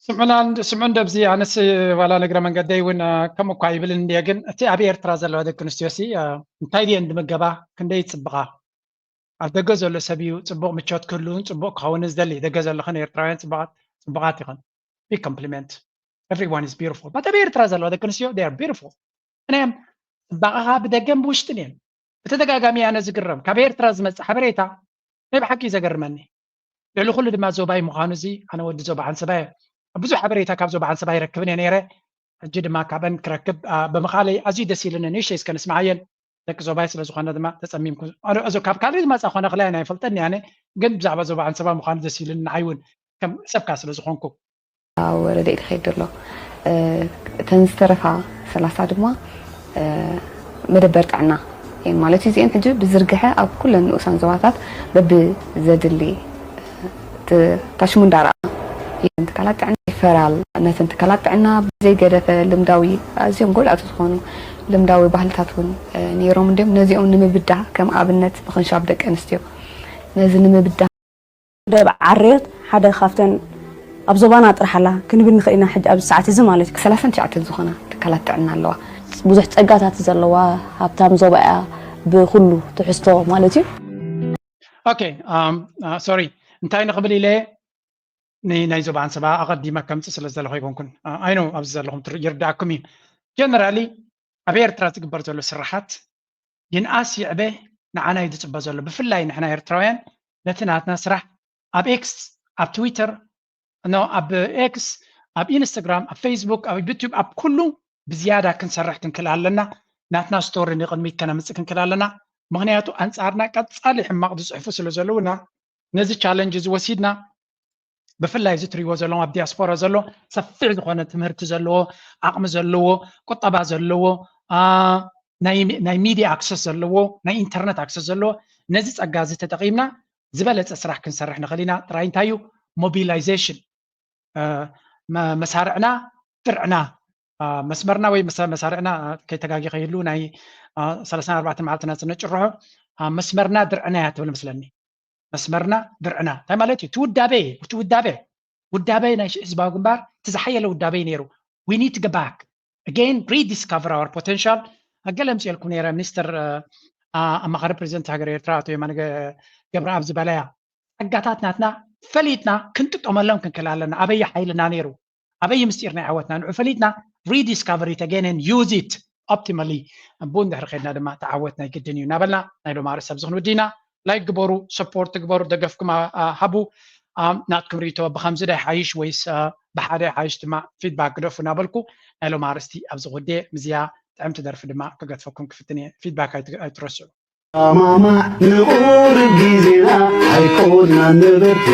ስምዑና ስምዑ እንደብዚ ኣነስ ዋላ ንግረ መንገደይ እውን ከምኡ እኳ ይብልን እንድየ ግን እቲ ኣብ ኤርትራ ዘለዋ ደቂ ኣንስትዮ ሲ እንታይ ድየን ድምገባ ክንደይ ይፅብቓ ኣብ ደገ ዘሎ ሰብ እዩ ፅቡቕ ምቾት ክህልውን ፅቡቕ ክኸውንን ዝደሊ ደገ ዘለኽን ኤርትራውያን ፅቡቓት ፅቡቓት ይኽን big compliment everyone is beautiful but ኣብ ኤርትራ ዘለዋ ደቂ ኣንስትዮ they are beautiful እኔም ፅባቐኻ ብደገን ብውሽጥን እየን ብተደጋጋሚ ኣነ ዝግረም ካብ ኤርትራ ዝመፅእ ሓበሬታ ናይ ብሓቂ እዩ ዘገርመኒ ልዕሊ ኩሉ ድማ ዞባይ ምዃኑ እዚ ኣነ ወዲ ዞባ ዓንሰባ እየ ብዙሕ ሓበሬታ ካብ ዞባ ዓንሰባ ይረክብን እየ ነይረ ሕጂ ድማ ካብአን ክረክብ ብምኻለይ ኣዝዩ ደስ ኢሉኒ ንእሽተይ እስከ ንስምዓየን ደቂ ዞባይ ስለ ዝኾነ ድማ ተፀሚምኩ ካብ ካልእ ዝመፃ ኮነ ክላይ ናይ ፈልጠኒ ኣነ ግን ብዛዕባ ዞባ ዓንሰባ ምዃኑ ደስ ኢሉኒ ንዓይ እውን ከም ሰብካ ስለ ዝኾንኩ ወረደ እዩ ዝኸይድ ዘሎ። እተን ዝተረፋ ሰላሳ ድማ መደበር ጥዕና እየን ማለት እዩ። እዚአን ሕጂ ብዝርግሐ ኣብ ኩለን ንኡሳን ዞባታት በብዘድሊ ታሽሙ እንዳረኣ ትካላት ጥዕና ይፈራል። ነተን ትካላት ጥዕና ብዘይገደፈ ልምዳዊ ኣዝዮም ጎዳእቲ ዝኾኑ ልምዳዊ ባህልታት እውን ነይሮም እንዲም ነዚኦም ንምብዳ ከም ኣብነት ምኽንሻብ ደቂ ኣንስትዮ ነዚ ንምብዳ ደብ ዓርዮት ሓደ ካብተን ኣብ ዞባና ጥራሕ ኣላ ክንብል ንኽእል ኢና ሕጂ ኣብዚ ሰዓት እዚ ማለት እዩ። ሰላሳን ትሽዓተን ዝኾና ትካላት ጥዕና ኣለዋ። ብዙሕ ጸጋታት ዘለዋ ሃብታም ዞባ እያ ብኹሉ ትሕዝቶ ማለት እዩ። ኦኬ ሶሪ እንታይ ንኽብል ኢለ ናይ ዞባ ዓንሰባ ኣቐዲመ ከምፅእ ስለ ዘለኹ ኣይኮንኩን ኣይኖ ኣብዚ ዘለኹም ይርዳእኩም እዩ ጀነራሊ ኣብ ኤርትራ ዝግበር ዘሎ ስራሓት ይንኣስ ይዕበ ንዓና እዩ ዝፅበ ዘሎ ብፍላይ ንሕና ኤርትራውያን ነቲ ናትና ስራሕ ኣብ ኤክስ ኣብ ትዊተር ኖ ኣብ ኤክስ ኣብ ኢንስታግራም ኣብ ፌስቡክ ኣብ ዩቱብ ኣብ ኩሉ ብዝያዳ ክንሰርሕ ክንክእል ኣለና ናትና ስቶሪ ንቕድሚት ከነምፅእ ክንክእል ኣለና ምክንያቱ ኣንፃርና ቀፃሊ ሕማቕ ዝፅሕፉ ስለ ዘለውና ነዚ ቻለንጅ እዚ ወሲድና ብፍላይ እዚ ትሪዎ ዘለዎም ኣብ ዲያስፖራ ዘሎ ሰፊሕ ዝኾነ ትምህርቲ ዘለዎ ዓቕሚ ዘለዎ ቁጠባ ዘለዎ ናይ ሚድያ ኣክሰስ ዘለዎ ናይ ኢንተርነት ኣክሰስ ዘለዎ ነዚ ፀጋ እዚ ተጠቒምና ዝበለፀ ስራሕ ክንሰርሕ ንኽእል ኢና ጥራይ እንታይ እዩ ሞቢላይዜሽን መሳርዕና ድርዕና መስመርና ወይ መሳርዕና ከይተጋጊ ከይህሉ ናይ ሰላሳን ኣርባዕተን መዓልትና ዝነጭርሖ መስመርና ድርዕና እያ ትብል መስለኒ መስመርና ድርዕና እንታይ ማለት እዩ ትውዳበ ትውዳበ ውዳበ ናይ ህዝባዊ ግንባር እቲ ዝሓየለ ውዳበ እዩ ነይሩ we need to go back again rediscover our potential ገለ ምፅኤልኩም ነይረ ሚኒስትር ኣማኻሪ ፕሬዚደንት ሃገር ኤርትራ ኣቶ የማነ ገብረኣብ ዝበለያ ጸጋታት ናትና ፈሊጥና ክንጥቀመሎም ክንክእል ኣለና ኣበይ ሓይልና ነይሩ ኣበይ ምስጢር ናይ ዓወትና ንዑ ፈሊጥና rediscover it again and use it optimally ብኡ እንድሕሪ ከድና ድማ ተዓወት ናይ ግድን እዩ እናበልና ናይ ሎም ኣርእስቲ ኣብዚ ክንውዲ ኢና ላይክ ግበሩ ሰፖርት ግበሩ ደገፍኩም ሃቡ ናትኩም ርኢቶ ብከምዚ ዳይ ሓይሽ ወይስ ብሓደ ሓይሽ ድማ ፊድባክ ግደፉ እናበልኩ ናይ ሎም ኣርእስቲ ኣብዚ ክውዴ ምዝያ ጥዕምቲ ደርፊ ድማ ክገድፈኩም ክፍትን እየ ፊድባክ ኣይትረስዑ ኣማማዕ ንቑርብ ግዜና ኣይኮንና ነበርቲ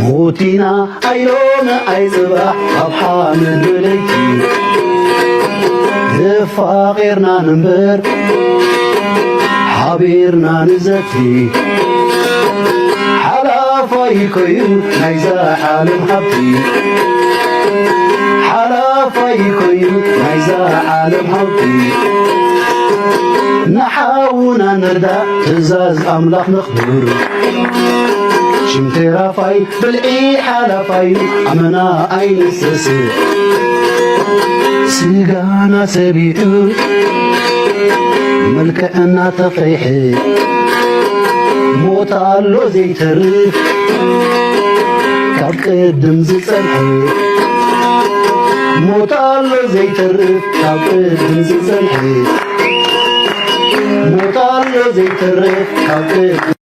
ሞቲና ኣይሎሚ ኣይፅባሕ ኣብ ሓመድ በለይቲ ተፋቒርና ንንበር ሓቢርና ንዘቲ ሓላፋይ ኮዩ ናይዛ ዓለም ሃብቲ ሓላፋይ ኮዩ ናይዛ ዓለም ሃብቲ ንሓውና ንርዳእ ትእዛዝ ኣምላኽ ነኽብር ሽም ተራፋይ ብልዒ ሓላፋይ ኣመና ኣይንሰስእ ስጋና ሰቢዑ መልክዕና ተፈይሐ ሞት ኣሎ ዘይተርፍ ካብ ቅድም ዝጸንሐ ሞት ኣሎ ዘይተርፍ ካብ ቅድም ዝጸንሐ ሞት ኣሎ ዘይተርፍ ካብ ቅድም